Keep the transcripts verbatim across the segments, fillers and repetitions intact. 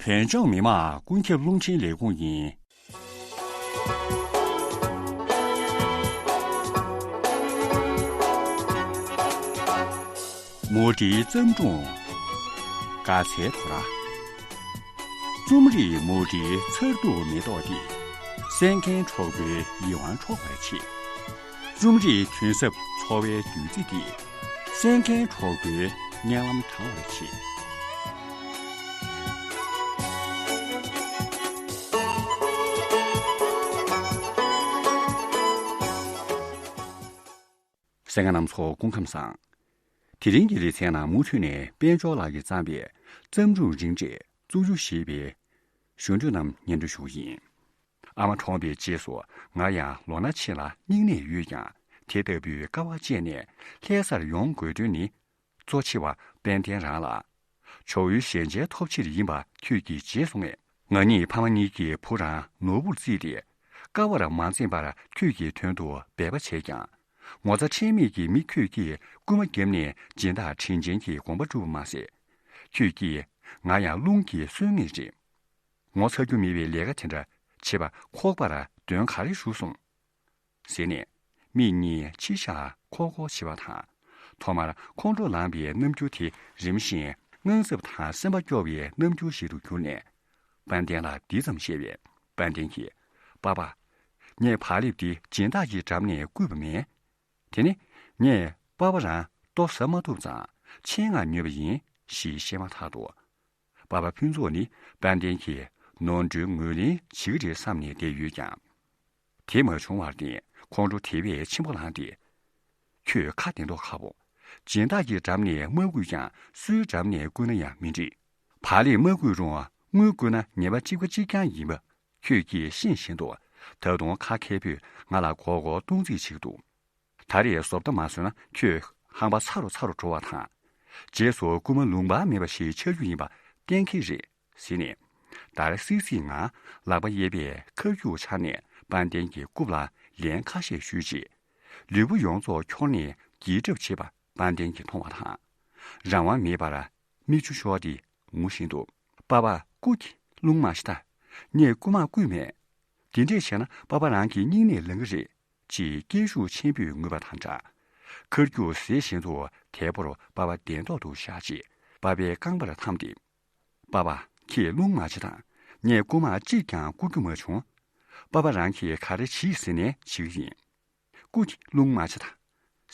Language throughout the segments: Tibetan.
བོད་ལྗོངས་མི་དམངས་ཀུན་ཁྱབ་རླུང་འཕྲིན་ལས་ཁུངས་ཡིན། མུ་འབྲེལ་བརྩམས་སྒྲུང་། དགའ་ཚལ་དོ་ར། རྩོམ་རིག་མུ་འབྲེལ་མཚར་སྡུག་མེ་ཏོག་འདི། གསན་མཁན་གྲོགས་པོའི་ཡིད་དབང་འཕྲོག་པར་བྱེད། རྩོམ་རིག་དོན་ཟབ་འཚོ་བའི་བདུད་རྩི་འདི། གསན་མཁན་གྲོགས་པོའི་སྙན་ལམ་དྲང་བར་བྱེད། གསན་མཁན་རྣམ་ཚོ་སྐུ་ཁམས་བཟང་། དེ་རིང་གི་ལེ་ཚན་ནང་མུ་མཐུད་ནས་དཔལ་འབྱོར་ལགས་ཀྱིས་བརྩམས་པའི་བརྩམས་སྒྲུང་རིང་འབྲས་གཙུག་གཞུག་ཞེས་པའི་གཞུང་དོན་རྣམས་སྙན་སྒྲོན་ཞུ་གི་ཡིན། ཨ་མ་གྲོངས་པའི་རྗེས་སུ་ང་ཡང་ལོ་ན་ཆེ་ལ་སྙིང་ནད་ཡོད་ཀྱང་དེ་ལྟ་བུའི་དཀའ་བ་སྤྱད་ནས་ལྷ་སར་ཡོང་དགོས་དོན་ནི། གཙོ་ཆེ་བ་དཔལ་ལྡན་རང་ལ། ཇོ་བོའི་ཞལ་མཇལ་ཐོབ་ཕྱིར་ཡིན་པ་ཁྱོད་ཀྱིས་བརྗེད་སོང་ངས། ང་གཉིས་ཕ་མ་གཉིས་ཀྱིས་བུ་རང་ནོར་བུར་བརྩིས་ཏེ། དཀའ་བར་མ་འཛེམས་པར་ཁྱོད་ཀྱི་དོན་དུ་འབད་པ་བྱས་ཀྱང་། ངོ་ཚ་ཁྲེལ་མེད་ཀྱི་མི་ཁྱོད་ཀྱིས་རྐུན་མ་བརྒྱབ་ནས་སྦྱིན་བདག་དྲིན་ཅན་གྱི་དགོངས་པ་བསྒྲུབས་པ་མ་ཟད། ཁྱོད་ཀྱིས་ང་ཡང་རླུང་གིས་གསོད་ངེས་རེད། ངོ་ཚ་རྒྱུ་མེད་པའི་ལས་ཀ་དེ་འདྲ་བྱེད་པ་ཁོག་པར་འདོན་ག་རེ་ཞུགས་སོང་། ཟེར་ནས་མིག་གཉིས་ཕྱི་ཤ་ཁོག་ཁོག་བྱེད་པ་དང་། ཐོག་མར་ཁོང་ཁྲོ་ལངས་པའི་རྣམ་འགྱུར་དེ་རིམ་བཞིན་དངངས་འཚབ་དང་སེམས་པ་སྐྱོ་བའི་རྣམ་འགྱུར་ཞིག་ཏུ་གྱུར་ནས། དཔལ་ལྡན་ལ་འདི་ཙམ་བཤད་པས། དཔལ་ལྡན་གྱིས། པཱ་པཱ། ངས་བག་ལེབ་འདི་སྦྱིན་བདག་གི་འགྲམ་ནས་བརྐུས་པ་མིན། དེ་ནི་ངས་པཱ་པཱ་རང་ལྟོ་ཟ་མ་ཐུབ་ཙང་ཆེད་མངགས་ཉོས་པ་ཡིན་ཞེས་བཤད་མ་ཐག་ཏུ། པཱ་པཱ་ཕུན་ཚོགས་ནི་དཔལ་ལྡན་གྱིས་ནོར་འཁྲུལ་ངོས་ལེན་བྱེད་ཀྱི་རེད་བསམ་ནས་བསྡད་ཡོད་ཀྱང་། དེ་མ་བྱུང་བར་བརྟེན་ཁོང་ཁྲོ་དེ་བས་ཆེན་པོ་ལངས་ཏེ། ཁྱོད་ཁ་བདེ་མདོག་ཁ་པོ། སྦྱིན་བདག་གི་འགྲམ་ནས་མ་བརྐུས་ཀྱང་སུའི་འགྲམ་ནས་བརྐུས་ན་ཡང་མི་འགྲིག་བག་ལེབ་མ་བརྐུས་རུང་དངུལ་བརྐུས་ན་ཉེས་པ་གཅིག་པ་གཅིག་རྐྱང་ཡིན་པ་ཁྱོད་ཀྱིས་ཤེས་བཞིན་དུ། ད་དུང་ཁ་མཁས་པོས་ང་ལ་མགོ་སྐོར་གཏོང་རྩིས་བྱེད་ཀྱི་འདུག་ད་རེས་བཟོ་ལྟ་མ་བཟོས་ན་ཁྱོད་ཧམ་པ་ཚ་རུ་ཚ་རུ་འགྲོ་བ་དང་། རྗེས་སུ་རྐུན་མ་ལུང་པ་མེད་པ་ཞིག་ཆགས་རྒྱུ་ཡིན་པ་གཏན་འཁེལ་རེད་ཟེར་ནས། འདར་སིག་སིག་ངང་ལག་པ་གཡས་པས་ཁ་རྒྱུག་འཕྱར་ནས་དཔལ་ལྡན་གྱི་རྐུབ་ལ་ལན་ཁ་ཤས་གཞུས་རྗེས། ལུས་པོ་ཡོངས་རྫོགས་འཁྱོར་ནས་འགྱེལ་གྲབས་བྱེད་པ་དཔལ་ལྡན་གྱིས་མཐོང་བ་དང་། རང་དབང་མེད་པར་མིག་ཆུ་ཤོར་ཏེ་ངུ་བཞིན་དུ། པཱ་པཱ། སྐུ་མཁྱེན། རླུང་མ་བཞེངས་དང་། ངས་རྐུན་མ་བརྐུས་མེད། དེ་འདྲས་བྱས་ན་པཱ་པཱ་རང་གི་སྙིང་ནད་ལངས་ཀྱི་རེད། ཅེས་སྐད་ཤུགས་ཆེན་པོས་ངུས་པ་དང་སྦྲགས། ཁ་རྒྱུག་ཟེར་བཞིན་དུ་དལ་པོར་པཱ་པཱ་གདན་ཐོག་ཏུ་བཞག་རྗེས་པཱ་པཱའི་རྐང་པར་འཐམས་ཏེ། པཱ་པཱ། ཁྱེད་རླུང་མ་བྱེད་དང་། ངས་རྐུན་མ་གཅིག་ཀྱང་རྐུ་རྒྱུ་མ་བྱུང་། པཱ་པཱ་རང་གིས་ག་རེ་བྱེད་ཟེར་ནས་བྱེད་ཀྱི་ཡིན། སྐུ་མཁྱེན། རླུང་མ་བྱེད་དང་།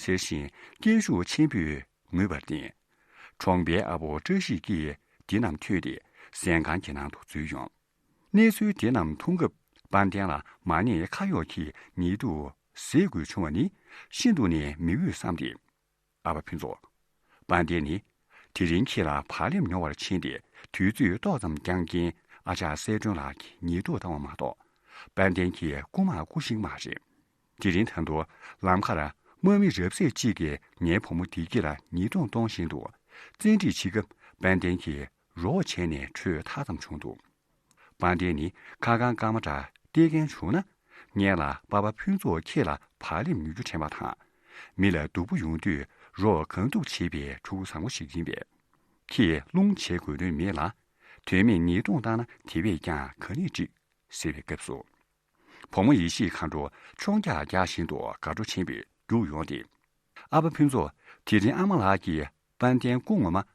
ཟེར་བཞིན་སྐད་ཤུགས་ཆེན་པོས་ངུས་པར་བརྟེན། གྲོང་པའི་ཨ་པོ་བཀྲ་ཤིས་ཀྱིས་འདི་རྣམས་ཐོས་ཏེ་གཟན་ཁང་གི་ནང་དུ་འཛུལ་ཡོང་། གནས་ཚུལ་དེ་རྣམས་མཐོང་སྐབས་དཔལ་ལྡན་ལ་མ་ཎི་ཁ་གཡོག་གི་ཉེ་དུ་ཟས་དགོས་བྱུང་བ་ནི་ཤིན་ཏུ་ནས་མི་འོས་བསམ་སྟེ། ཨ་པ་ཕུན་ཚོགས། དཔལ་ལྡན་ནི། དེ་རིང་ཁྱེད་ལ་བག་ལེབ་ཉོ་བར་ཕྱིན་ཏེ་དུས་ཚོད་ཏོག་ཙམ་འགྱངས་རྐྱེན་ཨ་ཅག་གསལ་སྒྲོན་ལགས་ཀྱིས་ཉེས་འདུག་བཏང་བ་མ་གཏོགས། དཔལ་ལྡན་གྱིས་རྐུ་མ་རྐུ་ཤེས་མ་རེད། དེ་རིང་ད་དུང་ལམ་ཁར་དམག་མི་རབ་གསལ་གཅིག་གིས་ངའི་བུ་མོ་བདེ་སྐྱིད་ལ་ཉེས་རྡུང་གཏོང་བཞིན་འདུག་བཙན་ཁྲིད་བྱེད་སྐབས་དཔལ་ལྡན་གྱིས་རོགས་བྱས་ནས་ཁྲོས་ཐག་ཙམ་བྱུང་འདུག་དཔལ་ལྡན་ནི་ཁ་ཁང་སྐར་མ་འདྲ་སྟེར་མཁན་བྱུང་ན། སྔོན་ལ་པ་ཕ་ཕུན་ཚོགས་ཁྱེད་ལ་བག་ལེབ་ཉོ་རྒྱུ་དྲན་པ་དང་། མི་ལ་སྡུག་པོ་ཡོང་དུས་རོགས་གང་ཐུབ་བྱེད་པའི་ཕྲུ་གུ་བཟང་པོ་ཞིག་ཡིན་པས། ཁྱེད་རླུང་བྱེད་དགོས་དོན་མེད་ལ། དོན་མེད་ཉེས་རྡུང་བཏང་ན་དེ་བས་ཀྱང་ག་ནས་འགྲིག་ཟེར་བའི་སྐབས་སུ། བུ་མོ་ཡེ་ཤེས་མཁའ་འགྲོ་མཆོང་རྒྱག་རྒྱག་བཞིན་དུ་དགའ་སྤྲོ་ཆེན་པོས་རྒྱུགས་ཡོང་སྟེ། ཨ་ཕ་ཕུན་ཚོགས། དེ་རིང་ཨ་མ་ལགས་ཀྱིས་དཔལ་ལྡན་སྐུ་ངོ་མ། མདའ་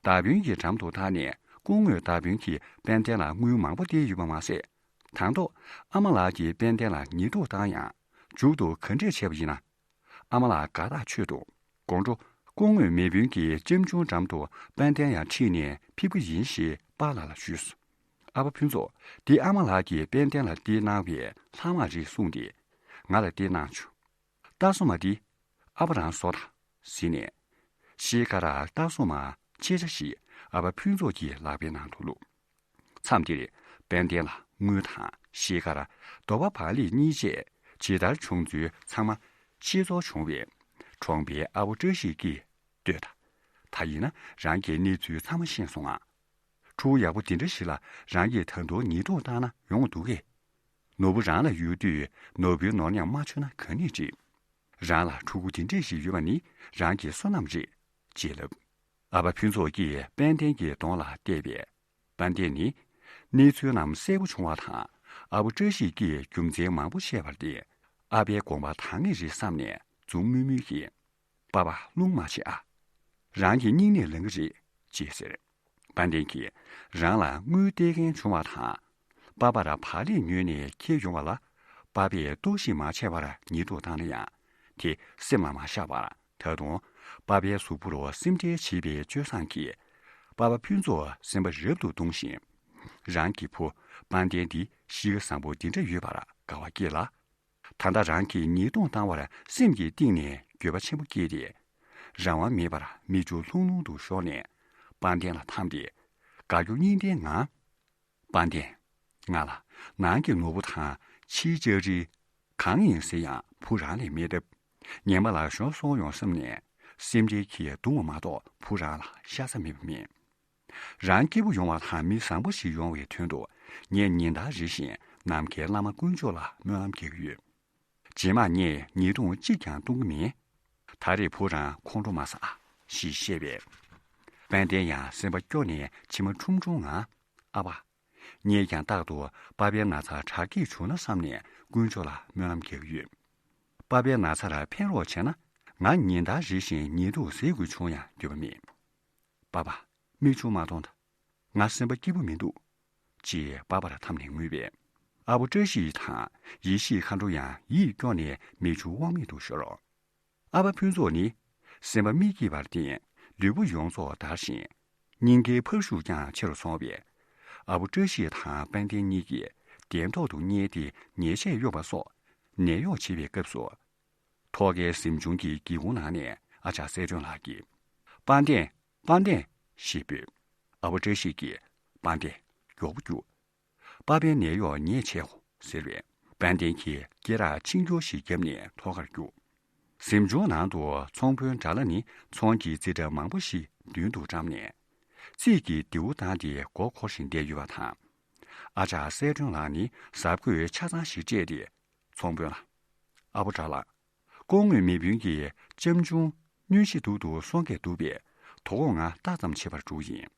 དཔོན་གྱི་འགྲམ་དུ་བཏང་ནས་སྐུ་ངོས་མདའ་དཔོན་གྱིས་དཔལ་ལྡན་ལ་དངུལ་མང་པོ་སྟེར་ཡོད་པ་མ་ཟད། དང་ཐོག་ཨ་མ་ལགས་ཀྱིས་དཔལ་ལྡན་ལ་ཉེས་འདུག་བཏང་ཡང་མཇུག་ཏུ་ག་འདྲས་བྱས་པ་ཡིན་ན། ཨ་མ་ལགས་དགའ་ཐག་ཆོད་འདུག་དགོང་དྲོ་སྐུ་ངོས་མེས་དཔོན་གྱི་ལྕམ་ཆུང་འགྲམ་དུ་དཔལ་ལྡན་ཡང་ཁྲིད་ནས་ཕེབས་ཀྱི་ཡིན་ཞེས་པཱ་ལགས་ལ་ཞུས་སོ། ཨ་ཕ་ཕུན་ཚོགས། འདི་ཨ་མ་ལགས་ཀྱིས་དཔལ་ལྡན་ལ་སྟེར་གནང་བའི་ལྷག་མ་རེད་གསུངས་ཏེ། ང་ལ་སྟེར་གནང་བྱུང་། རྟ་སོ་མ་འདི་ཨ་ཕ་རང་བཟོ་དང་ཟེར་ནས། ཤེལ་དཀར་རྟ་སོ་མ་ཆེ་ཆ་ཞིག་ཨ་ཕ་ཕུན་ཚོགས་ཀྱི་ལག་པའི་ནང་དུ་བླུགས། མཚམས་འདིར་དཔལ་ལྡན་ལ་དངུལ་དང་ཤེལ་དཀར་རྡོ་བ་བག་ལེབ་གཉིས་བཅས་ཇི་ལྟར་བྱུང་ཚུལ་ཚང་མ་ཤེས་ཚོར་བྱུང་བས། གྲོང་པའི་ཨ་བོ་བཀྲ་ཤིས་ཀྱིས་ལྟོས་དང་། ད་ཡིན་ན་རང་གིས་གནས་ཚུལ་ཚང་མ་ཤེས་སོང་ང་། ཕྲུ་གུ་ཡག་པོ་འདི་འདྲ་ཞིག་ལ་རང་གིས་ད་དུང་ཉེས་རྡུང་བཏང་ན་ཡོང་འདུག་གས། ནོར་བུ་རང་ལ་ཡོད་དུས་ནོར་བུའི་ནོར་ཉམས་མ་འཆོར་ན་ག་ནས་འགྲིག་རང་ལ་ཕྲུ་གུ་འདི་འདྲས་ཞིག་ཡོད་པ་ནི་རང་གི་བསོད་ནམས་རེད། ཅེས་ལབ། ཨ་ཕ་ཕུན་ཚོགས་ཀྱིས་དཔལ་ལྡན་གྱི་གདོང་ལ་བལྟས་པས། དཔལ་ལྡན་ནི་ གནས་ཚུལ་རྣམས་གསལ་པོ་བྱུང་བ་དང་། ཨ་བུ་བཀྲ་ཤིས་ཀྱིས་རྒྱུ་མཚན་མང་པོ་བཤད་པར་བརྟེན། ཨ་ཕའི་དགོངས་པ་དག་ངེས་རེད་བསམ་ནས་འཛུམ་དམུལ་དམུལ་གྱིས། པཱ་པཱ་རླུང་མ་བྱེད་ཨ། རང་གི་སྙིང་ནད་ལངས་ཀྱི་རེད། ཅེས་ཟེར། དཔལ་ལྡན་གྱིས་རང་ལ་དངུལ་སྟེར་མཁན་བྱུང་བ་དང་། པཱ་པཱ་ར་བག་ལེབ་ཉོས་ནས་འཁྱེར་ཡོང་བ་ལ། པཱ་པཱས་གཏོར་བཤིག་མ་བྱས་པར་ཉེས་འཛུགས་བཏང་ན་ཡང་། དེ་སེམས་ལ་མ་བཞག་པར། ད་དུང་པཱ་པཱའི་གཟུགས་པོ་རུ་སེམས་ཁྲལ་བྱེད་པའི་སྤྱོད་བཟང་གིས། པཱ་པཱ་ཕུན་ཚོགས་སེམས་པ་རབ་ཏུ་གདུང་ཞིང་། རང་གི་བུ་དཔལ་ལྡན་འདི་གཤིས་ཀ་བཟང་པོ་འདི་འདྲ་ཡོད་པར་དགའ་བ་སྐྱེས་ལ། ད་ལྟ་རང་གིས་ཉེས་རྡུང་བཏང་བར་སེམས་ཀྱི་གཏིང་ནས་འགྱོད་པ་ཆེན་པོ་སྐྱེས་ཏེ། རང་དབང་མེད་པར་མིག་ཆུ་ལྷུང་ལྷུང་དུ་ཤོར་ནས། དཔལ་ལྡན་ལ་འཐམས་ཏེ། དགའ་སྐྱོ་གཉིས་ལྡན་ངང་། དཔལ་ལྡན། ང་ལ་ནང་གི་ནོར་བུ་དང་ཕྱིའི་ལྕགས་རི། གང་ཡིན་ཟེར་ཡང་བུ་རང་ལས་མེད་སྟབས། ངན་པ་ལ་ཤོར་སོང་ཡོང་བསམ་ནས། སེམས་ཁྲལ་གྱིས་གདུང་བ་མ་གཏོགས་བུ་རང་ལ་ཤ་ཚ་མེད་པ་མིན། རང་སྐྱིད་པོ་ཡོང་བ་དང་མི་བཟང་པོ་ཞིག་ཡོང་བའི་དོན་དུ། ངས་ཉིན་ལྟར་རེ་བཞིན་ནམ་མཁའི་བླ་མ་དཀོན་མཆོག་ལ་སྨོན་ལམ་རྒྱག་གི་ཡོད། རྗེས་མ་ངས་ཉེས་རྡུང་གཅིག་ཀྱང་གཏོང་གི་མིན། ད་རེས་བུ་རང་ཁོང་ཁྲོ་མ་ཟ་ཨ། ཞེས་བཤད་པས། དཔལ་ལྡན་ཡང་སེམས་པ་སྐྱོ་ནས་མཆི་མ་ཁྲུམ་ཁྲུམ་ངང་། ཨ་ཕ། ངས་ཀྱང་རྟག་ཏུ་པཱ་པཱའི་ན་ཚ་དྲག་སྐྱེད་བྱུང་ན་བསམ་ནས་དཀོན་མཆོག་ལ་སྨོན་ལམ་རྒྱག་གི་ཡོད། པཱ་པཱའི་ན་ཚ་ལ་ཕན་རོགས་བྱས་ན། ང་ཉིན་ལྟར་རེ་བཞིན་ཉེས་རྡུང་ཟས་དགོས་བྱུང་ཡང་འགྱོད་པ་མེད། པཱ་པཱ། མིག་ཆུ་མ་གཏོང་ད། ང་སེམས་པ་སྐྱིད་པོ་མི་འདུག་ཅེས་པཱ་པཱ་ར་འཐམས་ནས་ངུས་པས། ཨ་བུ་བཀྲ་ཤིས་དང་ཡེ་ཤེས་མཁའ་འགྲོ་ཡང་ཡིད་སྐྱོ་ནས་མིག་ཆུ་དབང་མེད་དུ་ཤོར། ཨ་ཕ་ཕུན་ཚོགས་ནི་སེམས་པ་མི་སྐྱིད་པར་བརྟེན་ལུས་པོ་ཡོངས་རྫོགས་འདར་ཞིང་། སྙིང་གའི་འཕར་ཤུགས་ཀྱང་ཆེ་རུ་སོང་བས། ཨ་བུ་བཀྲ་ཤིས་དང་དཔལ་ལྡན་གཉིས་ཀྱིས་གདན་ཐོག་ཏུ་བསྙལ་ཏེ་ཉལ་ཆས་གཡོགས་པ་སོགས་ནད་གཡོག་བྱེད་པའི་སྐབས་སུ། ཐོག་ཁའི་གཟིམ་ཆུང་གི་སྒེའུ་ཁུང་ནང་ནས་ཨ་ཅག་གསལ་སྒྲོན་ལགས་ཀྱིས། དཔལ་ལྡན། དཔལ་ལྡན། ཞེས་འབོད། ཨ་བུ་བཀྲ་ཤིས་ཀྱིས། དཔལ་ལྡན། མགྱོགས་པོ་རྒྱུགས། པཱ་པཱའི་ནད་གཡོག་ཉེས་བྱས་ཧོ་ཟེར་བས། དཔལ་ལྡན་གྱིས་སྐེ་རགས་ཆིང་སྐྱོར་ཞིག་བརྒྱབ་ནས་ཐོག་ཁར་རྒྱུགས། གཟིམ་ཆུང་ནང་དུ་ཚོང་དཔོན་དགྲ་ལྷ་ནི་ཚོང་གི་རྩིས་ཁྲ་མང་པོ་ཞིག་མདུན་དུ་བཀྲམ་ནས། རྩིས་ཀྱི་མདེའུ་བཏང་སྟེ་མགོ་འཁོར་བཞིན་བསྡད་ཡོད་པ་དང་། ཨ་ཅག་གསལ་སྒྲོན་ལགས་ནི་གཟབ་གོས་ཆ་ཚང་ཞིག་སྤྲས་ཏེ། ཚོང་དཔོན་ལགས། ཨ་བུ་དགྲ་ལྷ། སྐུ་ངོ་མེས་དཔོན་གྱིས་ལྕམ་ཆུང་སྙུན་གཞི་སྡུག་ཏུ་སོང་གས་འདུག་པས། དོ་དགོང་ང་ལྟ་ཙམ་བྱེད་པར་འགྲོ་གི་ཡིན།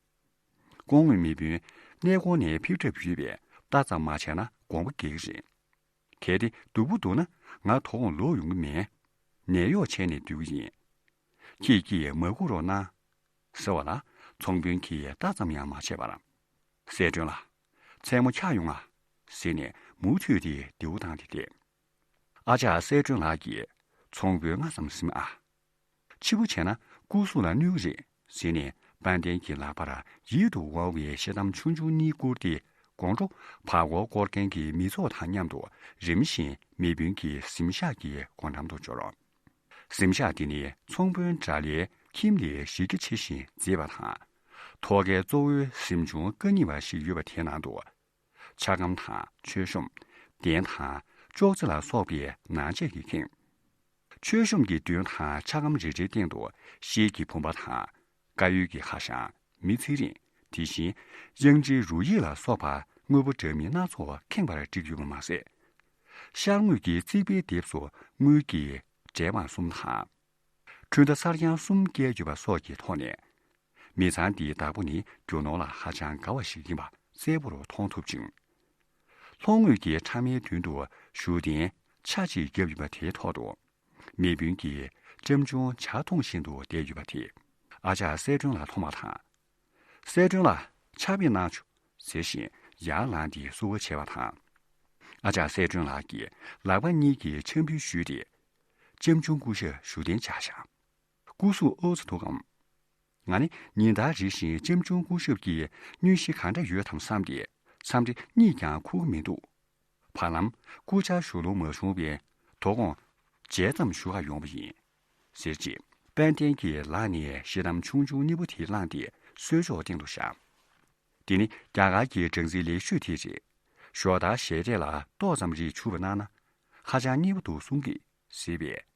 སྐུ་ངོ་མེས་དཔོན་གནས་སྐོར་ནས་ཕེབས་གྲབས་ཡོད་པས། ལྟ་ཙམ་མ་བྱས་ན་དགོངས་པ་འགལ་གྱི་རེད། གལ་ཏེ་སྡུག་པོ་འདུག་ན་ང་དོ་དགོང་ལོག་ཡོང་གི་མེད། ནད་གཡོག་བྱས་ནས་སྡོད་ཀྱི་ཡིན། ཁྱེད་ཀྱིས་མ་སྒུག་རོགས་གནང་། ཟེར་བ་ལ། ཚོང་དཔོན་གྱིས་ལྟ་ཙམ་ཡང་མ་བྱས་པར། གསལ་སྒྲོན་ལགས། མཚན་མོ་འཁྱག་ཡོང་ང་། ཟེར་ནས་མུ་མཐུད་དེ་མདེའུ་བཏང་སྟེ་བསྡད། ཨ་ཅག་གསལ་སྒྲོན་ལགས་ཀྱིས། ཚོང་དཔོན་སྔ་ཙམ་ཟིན་ཨ། ཕྱི་པོ་བྱས་ན་སྐུ་གཟུགས་ལ་གནོད་ཀྱི་རེད། ཟེར་ནས་དཔལ་ལྡན་གྱི་ལག་པར་ཡིད་དུ་འོང་བའི་ཤེལ་དམ་ཆུང་ཆུང་གཉིས་བསྐུར་ཏེ། དགོང་དྲོ་བར་སྐོར་སྐོར་མཁན་གྱི་མི་ཚོགས་དང་མཉམ་དུ་རིམ་བཞིན་མེས་དཔོན་གྱི་གཟིམ་ཤག་གི་སྒོ་འགྲམ་དུ་འབྱོར། གཟིམ་ཤག་འདི་ནི་ཚོང་དཔོན་དགྲ་ལྷའི་ཁྱིམ་ལས་གཞི་རྒྱ་ཆེ་ཞིང་མཛེས་པ་དང་། ཐོག་ཁའི་གཙོ་བོའི་གཟིམ་ཆུང་རྐང་གཉིས་པ་ཞིག་ཡོད་པ་དེའི་ནང་དུ། ཆ་སྒམ་དང་མཆོད་གཤོམ། གདན་དང་ཅོག་ཙེ་ལ་སོགས་པའི་ནང་ཆས་ཀྱིས་ཁེངས། མཆོད་གཤོམ་གྱི་མདུན་དང་ཆ་སྒམ་རེ་རེའི་སྟེང་དུ་ཤེལ་གྱི་བུམ་པ་དང་། དཀར་ཡོལ་གྱི་ཧ་ཤང་། མི་ཚེ་རིང་། དེ་བཞིན་གཡང་ལྕེའི་རུ་ཡིག་ལ་སོགས་པ་དངོས་པོ་འདྲ་མིན་སྣ་ཚོགས་ཁེངས་པར་བསྒྲིགས་ཡོད་པ་མ་ཟད། ཤར་ངོས་ཀྱི་རྩིག་པའི་ལྡེབས་སུ་དངུལ་གྱི་འབྲས་སྤང་གསུམ་དང་། འཕྲུལ་མདའ་གསར་རྐྱང་གསུམ་བཀལ་ཡོད་པ་སོགས་ཀྱི་ཐོག་ནས། མི་ཚང་འདིའི་བདག་པོ་ནི་རྒྱུ་ནོར་ལ་ཧ་ཅང་དགའ་བ་ཞིག་ཡིན་པ་གསལ་པོར་མཐོང་ཐུབ་ཅིང་། ལྷོ་ངོས་ཀྱི་ཁྲ་མའི་མདུན་དུ་བཞུགས་གདན་ཆ་གཅིག་བརྒྱབ་ཡོད་པ་དེའི་ཐོག་ཏུ། མེས་དཔོན་གྱིས་ལྕམ་ཆུང་ཇ་འཐུང་བཞིན་དུ་བསྡད་ཡོད་པ་དེས་ཨ་ཅག་གསལ་སྒྲོན་ལ་མཐོང་བ་དང་། གསལ་སྒྲོན་ལགས། ཇ་ཕུད་གནང་ཆོག་ཟེར་བཞིན་ཡར་ལངས་ཏེ་བསུ་བ་བྱས་པ་དང་། ཨ་ཅག་གསལ་སྒྲོན་ལགས་ཀྱིས་ལག་པ་གཉིས་ཀྱིས་ཕྱག་འབུལ་ཞུས་ཏེ། ལྕམ་ཆུང་སྐུ་ཞབས་བཞུགས་གདན་འཇགས་བཞག་སྐུ་གཟུགས་ཨོ་ཙི་འདུག་གམ། ང་ནི་ཉིན་ལྟར་རེ་བཞིན་ལྕམ་ཆུང་སྐུ་ཞབས་ཀྱི་སྙུན་གཞི་གང་འདྲ་ཡོད་དམ་བསམ་སྟེ་འཚམས་འདྲི་གཉིས་ཀྱང་ཁུག་གི་མི་འདུག་བར་ལམ་སྐུ་བཅར་ཞུ་ལུགས་མ་བྱུང་བས་དོ་དགོང་མཇལ་ཙམ་ཞུ་གར་ཡོང་བ་ཡིན། ཟེར་རྗེས་དཔལ་ལྡན་གྱི་ལག་ནས་ཤེལ་དམ་ཆུང་ཆུང་གཉིས་པོ་དེ་བླངས་ཏེ་གསོལ་ལྕོག་སྟེང་དུ་བཞག་དེ་ནི་རྒྱ་གར་གྱི་སྦྲང་རྩི་ལེགས་ཤོས་དེ་རེད། ཞོ་དང་ཞལ་འབྲས་ལ་ཏོག་ཙམ་རེ་བྱུག་པ་གནང་ན་ཧ་ཅང་མཉེས་པོ་འདུག་གསུང་གི། ཟེར་བས།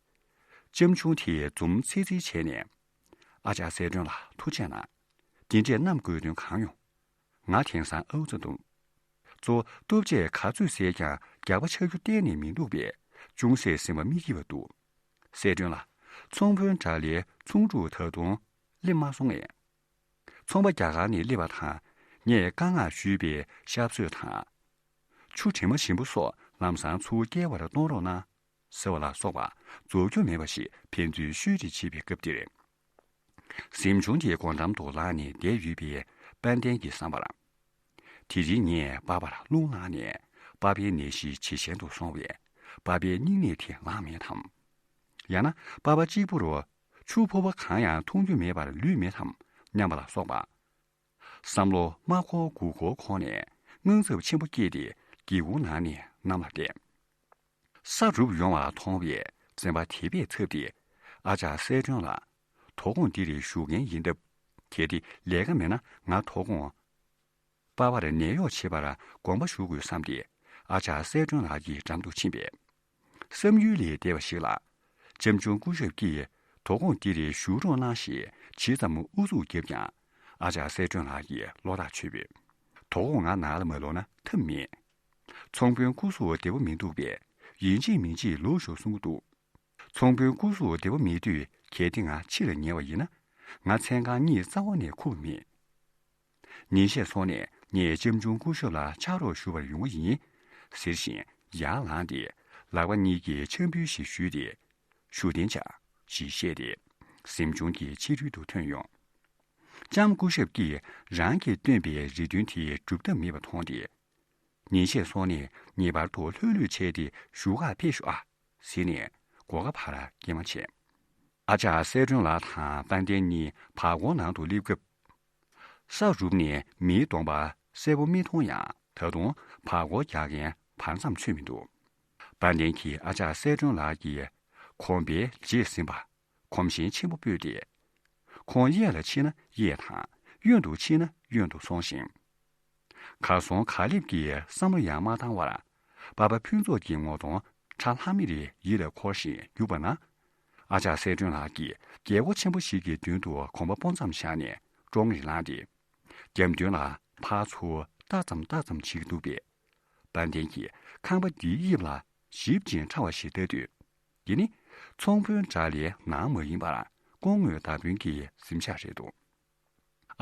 ལྕམ་ཆུང་དེས་འཛུམ་ཚིག་ཚིག་བྱས་ནས། ཨ་ཅག་གསལ་སྒྲོན་ལགས་ཐུགས་རྗེ་གནང་། དེ་འདྲས་བསྣམས་དགོས་དོན་གང་ཡོང་། ང་དེང་སང་ཨའུ་ཚ་འདུག་གཙོ་བོ་ལྟོ་ཆས་ག་ཚོད་ཟས་ཀྱང་རྒྱགས་པ་ཆག་རྒྱུ་གཏན་ནས་མི་འདུག་པས་ཅུང་ཟད་སེམས་པ་མི་སྐྱིད་པ་འདུག་གསལ་སྒྲོན་ལགས། ཚོང་དཔོན་དགྲ་ལྷའི་ཚོང་ཕྲུག་ད་དུང་སླེབས་མ་སོང་ངས། ཚོང་པ་རྒྱ་གར་ནས་སླེབས་པ་དང་ ངས་བཀའ་མངགས་ཞུས་པའི་ཤ་བཟོས་དང་། ཆུ་དྲི་མ་ཞིམ་པོ་སོགས་ལམ་སང་ཚུར་སྐྱེལ་བར་གཏོང་རོགས་གནང་། ཟེར་བ་ལ་སོགས་པ་རྫོགས་རྒྱུ་མེད་པ་ཞིག་ཕན་ཚུན་ཤོད་ཀྱི་བྱེད་པའི་སྐབས་འདིར། གཟིམ་ཆུང་དེའི་སྒོ་འགྲམ་དུ་ལངས་ནས་བསྡད་ཡོད་པའི་དཔལ་ལྡན་གྱི་བསམ་པར། དེ་རིང་ངས་པ་ཕར་རླུང་ལངས་ནས་པ་ཕའི་ནད་གཞི་ཇེ་ཞན་དུ་སོང་བས་པ་ཕའི་སྙིང་ནད་དེ་ལངས་མེད་དམ། ཡང་ན་པ་ཕ་གཅིག་པུ་རུ་ཆུ་ཕོར་པ་གང་ཡང་འཐུང་རྒྱུ་མེད་པར་ལུས་མེད་དམ་སྙམ་པ་ལ་སོགས་པ། བསམ་བློ་མ་འཁོར་དགུ་འཁོར་འཁོར་ནས་དངངས་འཚབ་ཆེན་པོ་སྐྱེས་ཏེ་སྒེའུ་ཁུང་ནང་ནས་གནམ་ལ་བསྡད། ས་རུབ་ཡོང་བ་མཐོང་བས་བཙན་པ་དེ་བས་འཚབ་སྟེ་ཨ་ཅག་གསལ་སྒྲོན་ལགས་དོ་དགོང་འདིར་བཞུགས་མཁན་ཡིན་སྟབས། གལ་ཏེ་ལས་ཀ་མེད་ན་ང་དོ་དགོང་པ་ཕར་ནད་གཡོག་བྱེད་པར་དགོངས་པ་ཞུ་དགོས་བསམ་སྟེ་ཨ་ཅག་གསལ་སྒྲོན་ལགས་ཀྱི་འགྲམ་དུ་ཕྱིན་པས། བསམ་ཡུལ་ལས་འདས་པ་ཞིག་ལ། ལྕམ་ཆུང་སྐུ་ཞབས་ཀྱིས་དོ་དགོང་འདིར་བཞུགས་རོགས་གནང་ཞེས་ཇི་ཙམ་ཨུ་ཚུགས་བརྒྱབ་ཀྱང་ཨ་ཅག་གསལ་སྒྲོན་ལགས་ཀྱིས་བློ་ཐག་ཆོད་པས། དོ་དགོང་ང་ནང་ལ་མ་ལོག་ན་ཐབས་མེད། ཚོང་དཔོན་སྐུ་གཟུགས་བདེ་པོ་མི་འདུག་པས་ཡིན་གཅིག་མིན་གཅིག་ལོག་ཤོག་གསུང་གི་འདུག་ཚོང་དཔོན་སྐུ་གཟུགས་བདེ་པོ་མེད་དུས་གལ་ཏེ་ང་ཕྱིར་ཉལ་བ་ཡིན་ན། ང་མཚན་གང་གཉིད་རྩ་བ་ནས་ཁུག་པ་མེད། ཉིན་ཤས་སོང་ནས་ངས་ལྕམ་ཆུང་སྐུ་ཞབས་ལ་ཕྱག་རོགས་ཞུ་བར་ཡོང་གི་ཡིན། ཟེར་བཞིན་ཡར་ལངས་ཏེ་ལག་པ་གཉིས་ཀྱིས་འཆམ་འབུལ་ཞིག་ཞུས་ཏེ། བཞུགས་གདན་བཅག་ཞེས་བཤད་དེ་གཟིམ་ཆུང་གི་ཕྱི་རོལ་དུ་ཐོན་ཡོང་། ལྕམ་སྐུ་ཞབས་ཀྱིས་རང་གིས་བཏོན་པའི་རེ་འདུན་དེ་སྒྲུབ་ཐབས་མེད་པ་མཐོང་སྟེ། ཉིན་ཤས་སོང་ནས་ངེས་པར་དུ་ལྷོད་ལྷོད་བྱས་ཏེ་བཞུགས་གར་ཕེབས་ཤོག་ཨ། ཟེར་ནས་སྒོ་ཁ་ཕར་སྐྱེལ་མ་བྱས། ཨ་ཅག་གསལ་སྒྲོན་ལགས་དང་དཔལ་ལྡན་གཉིས་བར་སྐོར་ནང་དུ་སླེབས་སྐབས། ས་རུབ་ནས་མིའི་གདོང་པ་གསལ་པོ་མི་མཐོང་ཡང་ད་དུང་བར་སྐོར་རྒྱག་མཁན་བར་མཚམས་ཆོད་མི་འདུག་དཔལ་ལྡན་གྱིས་ཨ་ཅག་གསལ་སྒྲོན་ལགས་ཀྱི་གོམ་པའི་རྗེས་ཟིན་པ། གོམ་ཞེང་ཆེན་པོ་སྤོས་ཏེ། ཁོང་གཡས་ལ་ཕྱིན་ན་གཡས་དང་གཡོན་དུ་ཕྱིན་ན་གཡོན་དུ་སོང་ཞིང་། གར་སོང་གར་སླེབས་ཀྱི་བསམ་བློ་ཡང་མ་བཏང་བར། པ་ཕ་ཕུན་ཚོགས་ཀྱི་ངོ་གདོང་ཁྲ་ལྷམ་མེར་ཡིད་ལ་འཁོར་ཞིང་ཡུག་པ་ན། ཨ་ཅག་གསལ་སྒྲོན་ལགས་ཀྱིས་རྒྱལ་སྒོ་ཆེན་པོ་ཞིག་གི་མདུན་དུ་གོམ་པ་སྤོ་མཚམས་བཞག་ནས་ཀྲོང་ངེར་ལངས་ཏེ། རྒྱབ་མདུན་ལ་ཕར་ཚུར་ལྟ་ཙམ་ལྟ་ཙམ་བྱེད་ཀྱི་འདུག་པས། དཔལ་ལྡན་གྱིས་ཁང་པ་འདིའི་དབྱིབས་ལ་ཞིབ་ཅིང་ཕྲ་བ་ཞིག་ལྟ་དུས། འདི་ནི་ཚོང་དཔོན་དགྲ་ལའི་ནང་མ་ཡིན་པར་སྐུ་ངོ་བདག་དཔོན་གྱི་གཟིམ་ཤག་རེད་འདུག་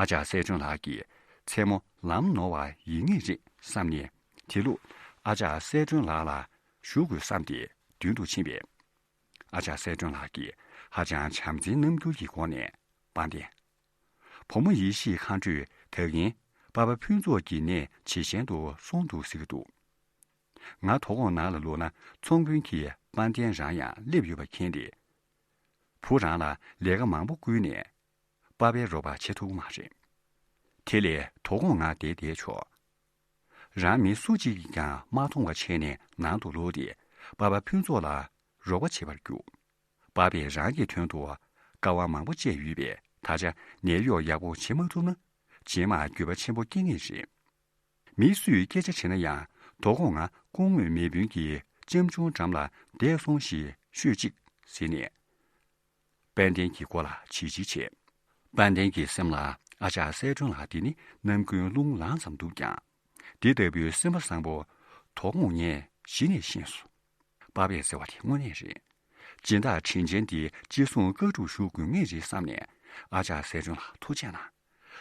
ཨ་ཅག་གསལ་སྒྲོན་ལགས་ཀྱིས་མཚན་མོ་ལམ་ནོར་བ་ཡིན་ངེས་རེད་བསམ་ནས། དེ་ལུགས་ཨ་ཅག་གསལ་སྒྲོན་ལགས་ལ་ཞུ་དགོས་བསམ་སྟེ་མདུན་དུ་ཕྱིན་པས། ཨ་ཅག་གསལ་སྒྲོན་ལགས་ཀྱིས་ཧ་ཅང་བྱམས་བརྩེའི་རྣམ་འགྱུར་གྱི་སྒོ་ནས། དཔལ་ལྡན། བུ་མོ་ཡེ་ཤེས་མཁའ་འགྲོས་ད་གིན་པ་ཕ་ཕུན་ཚོགས་ཀྱི་ནད་ཇེ་ཞན་དུ་སོང་འདུག་ཟེར་གྱི་འདུག་ང་དོ་དགོང་ནང་ལ་ལོག་ན་ཚོང་དཔོན་གྱིས་དཔལ་ལྡན་རང་ཡང་སླེབས་ཡོད་པ་མཁྱེན་ཏེ། བུ་རང་ལ་ལས་ཀ་མང་པོ་བསྐུལ་ནས་པ་ཕའི་རོགས་པ་བྱེད་ཐུབ་ཀྱི་མ་རེད། དེ་ལས་དོ་དགོང་ང་བསྡད་བསྡད་ཆོག་རང་མི་སུ་གཅིག་གིས་ཀྱང་མ་མཐོང་བ་བྱས་ནས་ནང་དུ་ལོག་སྟེ་པ་ཕ་ཕུན་ཚོགས་ལ་རོགས་པ་བྱེད་པར་རྒྱུགས། པ་ཕས་རང་གི་དོན་དུ་དཀའ་བ་མང་པོ་སྤྱད་ཡོད་པས། ད་ཆ་ནད་གཡོག་ཡག་པོ་བྱེད་མ་ཐུབ་ན་རྗེས་མ་འགྱོད་པ་ཆེན་པོ་སྐྱེ་ངེས་རེད། མི་སུས་སྐད་ཆ་དྲིས་ན་ཡང་དོ་དགོང་ང་སྐུ་ངོ་མེས་དཔོན་གྱི་ལྕམ་ཆུང་འགྲམ་ལ་བསྡད་སོང་ཞེས་ཤོད་ཅིག་ཟེར་ནས། དཔལ་ལྡན་གྱི་མགོ་ལ་བྱིལ་བྱིལ་བྱས། དཔལ་ལྡན་གྱི་སེམས་ལ་ཨ་ཅག་གསལ་སྒྲོན་ལགས་འདི་ནི་ནམ་རྒྱུན་རླུང་ལངས་ཙམ་འདུག་ཀྱང་། འདི་ལྟ་བུའི་སེམས་པ་བཟང་པོ་དོ་དགོང་ངས་གཞི་ནས་ཤེས་སོང་། པ་ཕས་ཟེར་བ་དེ་དངོས་གནས་རེད། སྦྱིན་བདག་དྲིན་ཅན་དེ་ཅི་གསུང་བཀའ་སྒྲུབ་ཞུ་དགོས་ངེས་རེད་བསམ་ནས། ཨ་ཅག་གསལ་སྒྲོན་ལགས་ཐུགས་རྗེ་གནང་།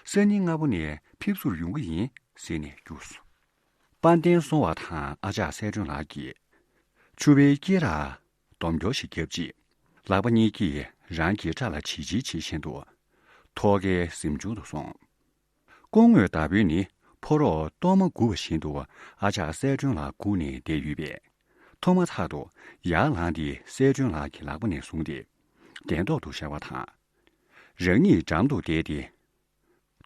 སང་ཉིན་སྔ་པོ་ནས་ཕེབས་བསུར་ཡོང་གི་ཡིན་ཟེར་ནས་རྒྱུགས་སོང་། དཔལ་ལྡན་སོང་བ་དང་ཨ་ཅག་གསལ་སྒྲོན་ལགས་ཀྱིས། ཕྱུ་པའི་སྐེ་རགས་སྡོམ་སྐྱོར་ཞིག་བརྒྱབ་རྗེས། ལག་པ་གཉིས་ཀྱིས་རང་གི་སྐྲ་ལ་བྱིལ་བྱིལ་བྱེད་བཞིན་དུ། ཐོག་ཁའི་གཟིམ་ཆུང་དུ་སོང་། སྐུ་ངོ་བདག་དཔོན་ནི་ཕོ་རོག་གཏོར་མ་སྒུག་པ་བཞིན་དུ་ཨ་ཅག་གསལ་སྒྲོན་ལགས་སྒུག་ནས་བསྡད་ཡོད་པས། ཐོག་མ་ཐག་ཏུ་ཡར་ལངས་ཏེ་གསལ་སྒྲོན་ལགས་ཀྱི་ལག་པ་ནས་བཟུང་སྟེ་གདན་ཐོག་ཏུ་བཞག་པ་དང་། རང་ཉིད་འགྲམ་དུ་བསྡད་དེ།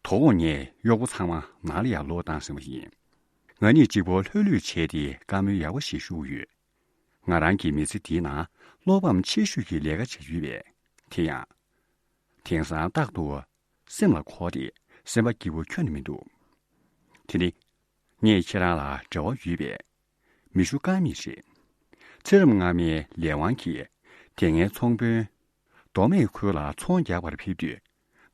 དོ་དགོང་ངས་གཡོག་པོ་ཚང་མ་ནང་ལ་ཡར་ལོག་བཏང་ཟིན་པ་ཡིན། ང་གཉིས་གཅིག་པོ་ལྷོད་ལྷོད་བྱས་ཏེ་བཀའ་མོལ་ཡག་པོ་ཞིག་ཞུ་གི་ཡོད། ང་རང་གི་མི་ཚེ་འདིའི་ནང་བློ་ཕམ་ཆེ་ཤོས་ཀྱི་ལས་ཀ་བྱས་ཡོད་པས། དེ་ཡང་། དེང་སང་རྟག་ཏུ་སེམས་ལ་འཁོར་ཏེ་སེམས་པ་སྐྱིད་པོ་ཁྱོན་ནས་མི་འདུག་དེ་ནི། ངས་ཁྱེད་རང་ལ་འབྲེལ་བ་ཡོད་པས། མི་ཞུ་ཀ་མེད་རེད། ཚེ་རབས་སྔ་མའི་ལས་དབང་གིས་དེ་སྔའི་ཚོང་དཔོན་མདོ་སྨད་ཁུལ་ལ་ཚོང་རྒྱག་པར་ཕེབས་དུས།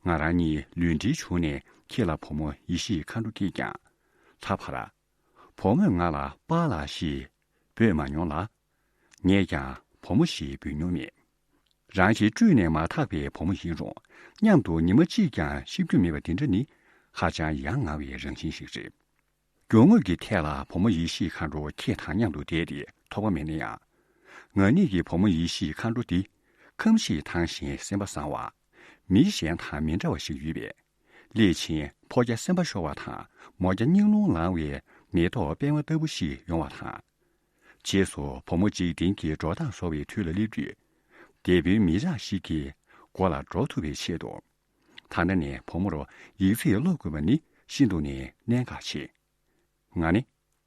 ང་རང་གཉིས་ལུས་འབྲེལ་བྱུང་ནས་ཁྱེད་ལ་བུ་མོ་ཡེ་ཤེས་མཁའ་འགྲོ་སྐྱེས་ཀྱང་། ད་བར། བུ་མོས་ང་ལ་པཱ་ལགས་ཞེས་འབོད་མ་མྱོང་ལ། ངས་ཀྱང་བུ་མོ་ཞེས་འབོད་མྱོང་མེད། རང་གི་སྤྲུལ་ནས་མ་ཐག་པའི་བུ་མོ་ཡིན་རུང་། མཉམ་དུ་ཉི་མ་གཅིག་ཀྱང་གཤིབ་རྒྱུ་མེད་པ་འདི་འདྲ་ནི། ཧ་ཅང་ཡ་ང་བའི་རང་བཞིན་ཞིག་རེད། རྒྱུ་དངོས་ཀྱི་ཐད་ལ་བུ་མོ་ཡེ་ཤེས་མཁའ་འགྲོ་ཁྱེད་དང་མཉམ་དུ་བསྡད་དེ་ཐོགས་པ་མེད་ན་ཡང་། ང་གཉིས་ཀྱི་བུ་མོ་ཡེ་ཤེས་མཁའ་འགྲོ་འདི་ཁམས་ཤིང་ཐང་ཞིང་སེམས་པ་བཟང་བ། མི་གཞན་དང་མི་འདྲ་བ་ཞིག་ཡོད་པས། སླད་ཕྱིན་ཕོ་རྒྱ་སེམས་པ་ཤོར་བ་དང་མོ་རྒྱ་སྙིང་རླུང་ལངས་བའི་མེ་ཏོག་པད་མ་ལྟ་བུ་ཞིག་ཡོང་བ་དང་། རྗེས་སུ་བུ་མོ་འཇིག་རྟེན་གྱི་འགྲོ་སྟངས་བཟོ་བའི་དུས་ལ་སླེབས་དུས། དེད་དཔོན་མི་གྲངས་ཤིག་གི་མགོ་ལ་འགྲོ་ཐུབ་པའི་ཆེད་དུ། ད་ལྟ་ནས་བུ་མོར་ཡིག་ཚད་སློབ་དགོས་པ་ནི་ཤིན་ཏུ་ནས་གནད་འགག་ཆེ། ང་ནི་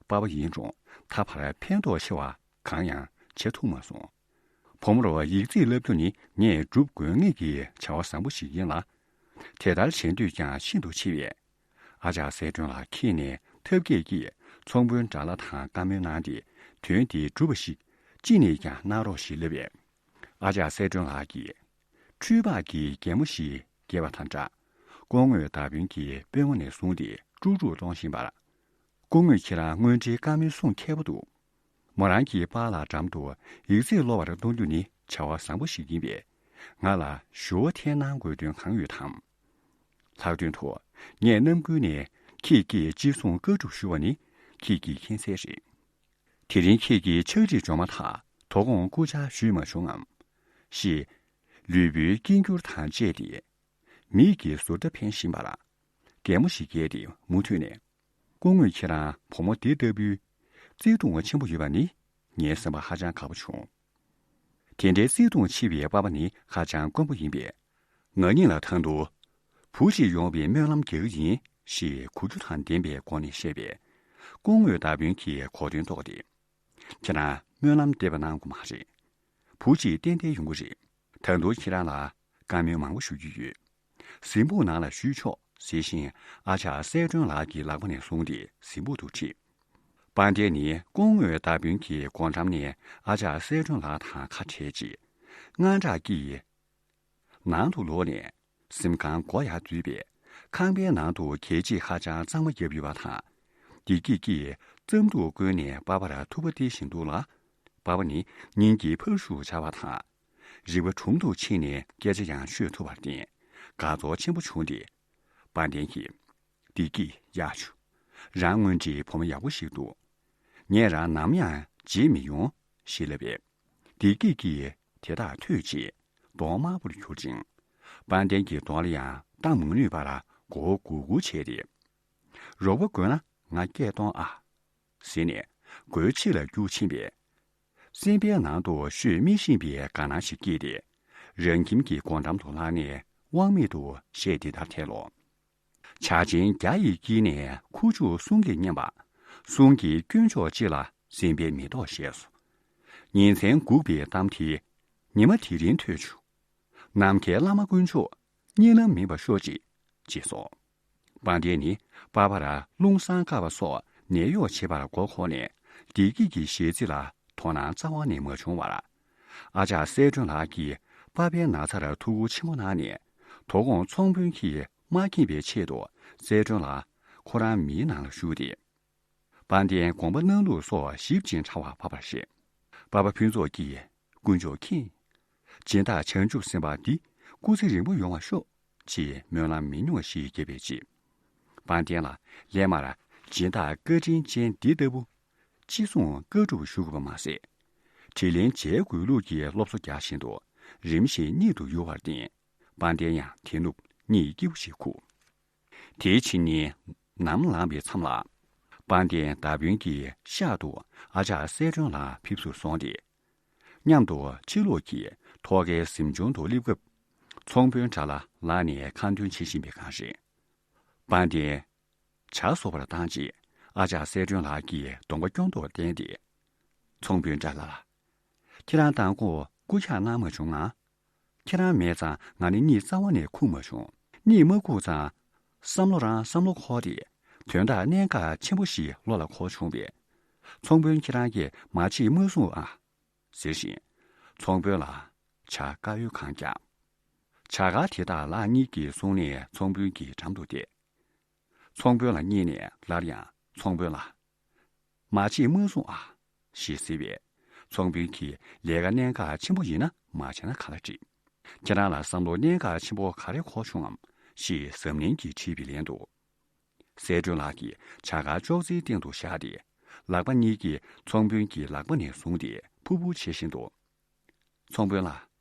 པ་ཕ་ཡིན་རུང་ད་བར་ཕན་ཐོགས་ཆེ་བ་གང་ཡང་བྱེད་ཐུབ་མ་སོང་། བུ་མོར་ཡིག་ཚད་བསླབ་རྒྱུ་ནི་ངས་སྒྲུབ་དགོས་ངེས་ཀྱི་བྱ་བ་བཟང་པོ་ཞིག་ཡིན་ལ། དེ་ལྟར་བྱེད་འདོད་ཀྱང་ཤིན་ཏུ་ཆེ་བས། ཨ་ཅག་གསལ་སྒྲོན་ལགས་ཁྱེད་ནས་ཐབས་མཁས་ཀྱིས་ཚོང་དཔོན་དགྲ་ལྷ་དང་བཀའ་མོལ་གནང་སྟེ་དོན་དེ་འགྲུབ་པ་ཞིག་ཅི་ནས་ཀྱང་གནང་རོགས་ཞེས་ལབ་པས། ཨ་ཅག་གསལ་སྒྲོན་ལགས་ཀྱིས། འཕྲུལ་འཕགས་ཀྱི་རྒྱལ་མོ་ཞིག་སྐྱེས་པ་དང་འདྲ། སྐུ་ངོས་དར་དཔོན་གྱི་དཔོན་ངོ་ནས་བཟུང་སྟེ་དཀྲུག་དཀྲུག་གཏོང་བཞིན་པར། སྐུ་ངོས་ཁྱེད་རང་དངོས་འབྲེལ་བཀའ་མོལ་གསུང་མཁས་པོ་འདུག་མོ་རང་གི་པཱ་ལགས་འགྲམ་དུ་ཡིག་ཚད་སློབ་པར་གཏོང་རྒྱུ་ནི་བྱ་བ་བཟང་པོ་ཞིག་ཡིན་པས། ང་ལ་ཞུ་བ་འཐེན་གནང་དགོས་དོན་གང་ཡོད་དམ། ལྷག་དོན་དུ། ངས་རྣམ་ཀུན་ནས་ཁྱེད་ཀྱིས་ཅི་གསུང་བཀའ་སྒྲུབ་ཞུ་བ་ནི་ཁྱེད་ཀྱིས་མཁྱེན་གསལ་རེད། དེ་རིང་ཁྱེད་ཀྱིས་ཕྱག་བྲིས་འབྱོར་མ་ཐག་དོ་དགོང་སྐུ་ཕྱག་ཞུས་མ་བྱུང་ངམ། ཞེས། ལུས་པོའི་སྐྱིན་འགྱུར་དང་བཅས་ཏེ། མིག་གིས་ཟུར་ལྟ་འཕེན་བཞིན་པར། གད་མོ་ཞིག་བགད་དེ་མུ་མཐུད་ནས། སྐུ་ངོས་ཁྱེད་རང་བུ་མོ་འདི་ལྟ་བུའི་བརྩེ་དུང་ཆེན་པོ་ཡོད་པ་ནི་ངའི་སེམས་པ་ཧ་ཅང་དགའ་པོ་བྱུང་། དེ་འདྲའི་བརྩེ་དུང་ཆེ་བའི་པ་ཕ་ནི་ཧ་ཅང་དཀོན་པོ་ཡིན་པས། ང་གཉིས་ལ་ད་དུང་བུ་ཞིག་ཡོང་བའི་སྨོན་ལམ་རྒྱག་གི་ཡིན་ཞེས་གུས་གུས་དང་ལྡན་པའི་སྒོ་ནས་བཤད་པས། སྐུ་ངོས་དར་དཔོན་གྱིས་གོ་དོན་རྟོགས་ཏེ། ཁྱེད་རང་སྨོན་ལམ་འདེབས་པ་གནང་དགོས་མ་རེད། བུ་གཅིག་ཏན་ཏན་ཡོང་གི་རེད། ད་དུང་ཁྱེད་རང་ལ་བཀའ་མོལ་མང་པོ་ཞུ་རྒྱུ་ཡོད། གཟིམ་སྤོ་ནང་ལ་ཞུས་ཆོག་ཟེར་བཞིན་ཨ་ཅག་གསལ་སྒྲོན་ལགས་ཀྱི་ལག་པ་ནས་བཟུང་སྟེ་གཟིམ་སྤོ་དུ་ཁྲིད། དཔལ་ལྡན་ནི་སྐུ་ངོ་དར་དཔོན་གྱི་སྒོ་འགྲམ་ནས་ཨ་ཅག་གསལ་སྒྲོན་ལགས་དང་ཁ་བྲལ་རྗེས། དངངས་སྐྲག་གིས། ནང་དུ་ལོག་ནས་གཟིམ་ཁང་སྒོ་ཡར་བརྫུས་པས། ཁང་པའི་ནང་དུ་གད་ཕྱིས་ཧ་ཅང་གཙང་མ་བརྒྱབ་ཡོད་པ་དང་། བདེ་སྐྱིད་ཀྱིས་རྩམ་ཐུག་བསྐོལ་ནས་པ་ཕར་ཐུག་པ་སྟེར་བཞིན་འདུག་ལ། པ་ཕ་ནི་སྙིང་གི་ཕར་ཤུགས་འཇགས་པ་དང་། རིག་པ་གྲུང་དུ་ཕྱིན་ནས་སྐད་ཆ་ཡང་ཤོད་ཐུབ་པར་བརྟེན། དགའ་ཚོར་ཆེན་པོ་བྱུང་སྟེ། དཔལ་ལྡན་གྱིས། བདེ་སྐྱིད་ཡག་བྱུང་། རང་དངོས་གནས་བུ་མོ་ཡག་པོ་ཞིག་འདུག་ངས་རང་ནམ་ཡང་བརྗེད་མི་ཡོང་ཞེས་ལབ་པས། བདེ་སྐྱིད་ཀྱིས་དེ་དག་ཐོས་རྗེས་གདོང་དམར་པོར་གྱུར་ཅིང་། དཔལ་ལྡན་གྱི་གདོང་ལ་ཡང་བལྟ་མ་ནུས་པར་མགོ་བོ་སྒུར་སྒུར་བྱས་ཏེ། རོགས་པ་དགོས་ན་ང་སྐད་གཏོང་ཨ། ཟེར་ནས་སྒོའི་ཕྱི་ལ་རྒྱུག་ཕྱིན་པས། སེམས་པའི་ནང་དུ་ཤོད་མི་ཤེས་པའི་དགའ་སྣང་ཞིག་སྐྱེས་ཏེ། རང་ཁྱིམ་གྱི་སྒོ་འགྲམ་དུ་ལངས་ནས་དབང་མེད་དུ་གཞས་འདི་ལྟར་འཐེན་ལོ། བྱ་ཆེན་བརྒྱ་ཡི་དཀྱིལ་ནས་ཁུ་བྱུག་གསུང་གིས་སྙན་པ། གསུང་གི་དཀོན་མཆོག་ཅིག་ལ་སེམས་པའི་མེ་ཏོག་བཞད་སོ། ཉིན་མཚན་འགུགས་པའི་གཏམ་དེ་ཉི་མ་དེ་རིང་ཐོས་བྱུང་། ནམ་མཁའི་བླ་མ་དཀོན་མཆོག་གཉིད་ལམ་མིན་པར་ཤོག་ཅིག་ཅེས་སོ། དཔལ་ལྡན་ནི་པ་ཕར་རླུང་སྲང་བཀག་པ་སོགས་ནད་གཡོག་བྱེད་པར་མགོ་འཁོར་ནས་བདེ་སྐྱིད་ཀྱི་ཞལ་རྩེ་ལ་དོ་སྣང་རྩ་བ་ནས་མ་བྱུང་བར། ཨ་ཅག་གསལ་སྒྲོན་ལགས་ཀྱིས་པ་ཕའི་ན་ཚར་ཐུགས་ཁུར་ཆེན་པོ་གནང་ནས་དོ་དགོང་ཚོང་དཔོན་གྱིས་མ་མཁྱེན་པའི་ཆེད་དུ་གསལ་སྒྲོན་ལགས་ཁོ་རང་མིའི་ནང་ལ་ཞུགས་ཏེ། དཔལ་ལྡན་དགོངས་པ་གནང་ལུགས་སོགས་ཞིབ་ཅིང་ཕྲ་བ་པ་ཕར་བཤད། པ་ཕ་ཕུན་ཚོགས་ཀྱིས་དཀོན་མཆོག་མཁྱེན། སྦྱིན་བདག་བྱང་ཆུབ་སེམས་དཔའ་འདི་སྐུ་ཚེ་རིང་པོ་ཡོང་བར་ཤོག་ཅེས་སྨོན་ལམ་མི་ཉུང་བ་ཞིག་བརྒྱབ་པའི་རྗེས། དཔལ་ལྡན་ལ་སླད་མར་སྦྱིན་བདག་བཀའ་དྲིན་ཅན་འདི་ལྟ་བུ་ཅི་གསུང་བཀའ་སྒྲུབ་ཞུ་དགོས་པ་མ་ཟད། དྲིན་ལན་འཇལ་དགོས་ལུགས་ཀྱི་སློབ་གསོ་རྒྱག་བཞིན་དུ་རིམ་བཞིན་གཉིད་དུ་ཡུར་བར་བརྟེན། དཔལ་ལྡན་ཡང་དེ་ནུབ་གཉིད་སྐྱིད་པོ་ཞིག་ཁུག་དེའི་ཕྱི་ཉིན་ནམ་ལངས་པའི་མཚམས་ལ། དཔལ་ལྡན་དར་དཔོན་གྱི་ཤག་ཏུ་ཨ་ཅག་གསལ་སྒྲོན་ལགས་ཕེབས་བསུར་སོང་སྟེ། མཉམ་དུ་ཕྱི་ལོགས་ཀྱི་ཐོག་ཁའི་གཟིམ་ཆུང་དུ་སླེབས་སྐབས། ཚོང་དཔོན་དགྲ་ལྷ་ལགས་ནས་ཁ་འདོན་བྱེད་བཞིན་པའི་སྒང་རེད། དཔལ་ལྡན། ཇ་བཟོ་བར་བཏང་རྗེས་ཨ་ཅག་གསལ་སྒྲོན་ལགས་ཀྱིས་གདོང་པ་སྐྱོ་མདོག་བསྟན་ཏེ། ཚོང་དཔོན་དགྲ་ལྷ་ལགས། ཁྱེད་རང་མདང་དགོང་སྐུ་འཁྱག་གནང་མ་བྱུང་ང་། ཁྱེད་རང་མེད་ཙང་ང་ནི་གཉིད་རྩ་བ་ནས་ཁུག་མ་བྱུང་། གཉིད་མ་ཁུག་ཙང་། བསམ་བློ་རང་བསམ་བློ་འཁོར་ཏེ། དོན་དག་གནད་འགག་ཆེན་པོ་ཞིག་བློ་ལ་འཁོར་བྱུང་བས། ཚོང་དཔོན་ཁྱེད་རང་གིས་མ་བརྗེད་མ་གསུང་ཨ། ཟེར་བཞིན། ཚོང་དཔོན་ལ་ཇ་དཀར་ཡོལ་གང་བརྒྱབ། ཇ་དཀར་དེ་དག་ལག་གཉིས་ཀྱིས་བཟུང་ནས་ཚོང་དཔོན་གྱི་འགྲམ་དུ་བསྡད། ཚོང་དཔོན་ལ་སྙེག་ནས་སླར་ཡང་ཚོང་དཔོན་ལ། མ་བརྗེད་མ་གསུང་ཨ། ཞེས་ཟེར་བས། ཚོང་དཔོན་གྱིས་ལས་ཀ་གནད་འགག་ཆེན་པོ་ཡིན་ན་མ་བྱས་ན་ག་ལ་འགྲིག་ཁྱེད་རང་ལ་བསམ་བློ་གནད་འགག་ཆེན་པོ་ག་རེ་འཁོར་བྱུང་ངམ་ཞེས་གཟབ་ནན་གྱིས་དྲིས་པའི་ལན་དུ། གསལ་སྒྲོན་ལགས་ཀྱིས་བྱ་དཀར་ཅོག་ཙེའི་སྟེང་དུ་བཞག་སྟེ། ལག་པ་གཉིས་ཀྱིས་ཚོང་དཔོན་གྱི་ལག་པ་ནས་བཟུང་སྟེ་ཕུར་ཕུར་བྱེད་བཞིན་དུ། ཚོང་དཔོན་ལགས།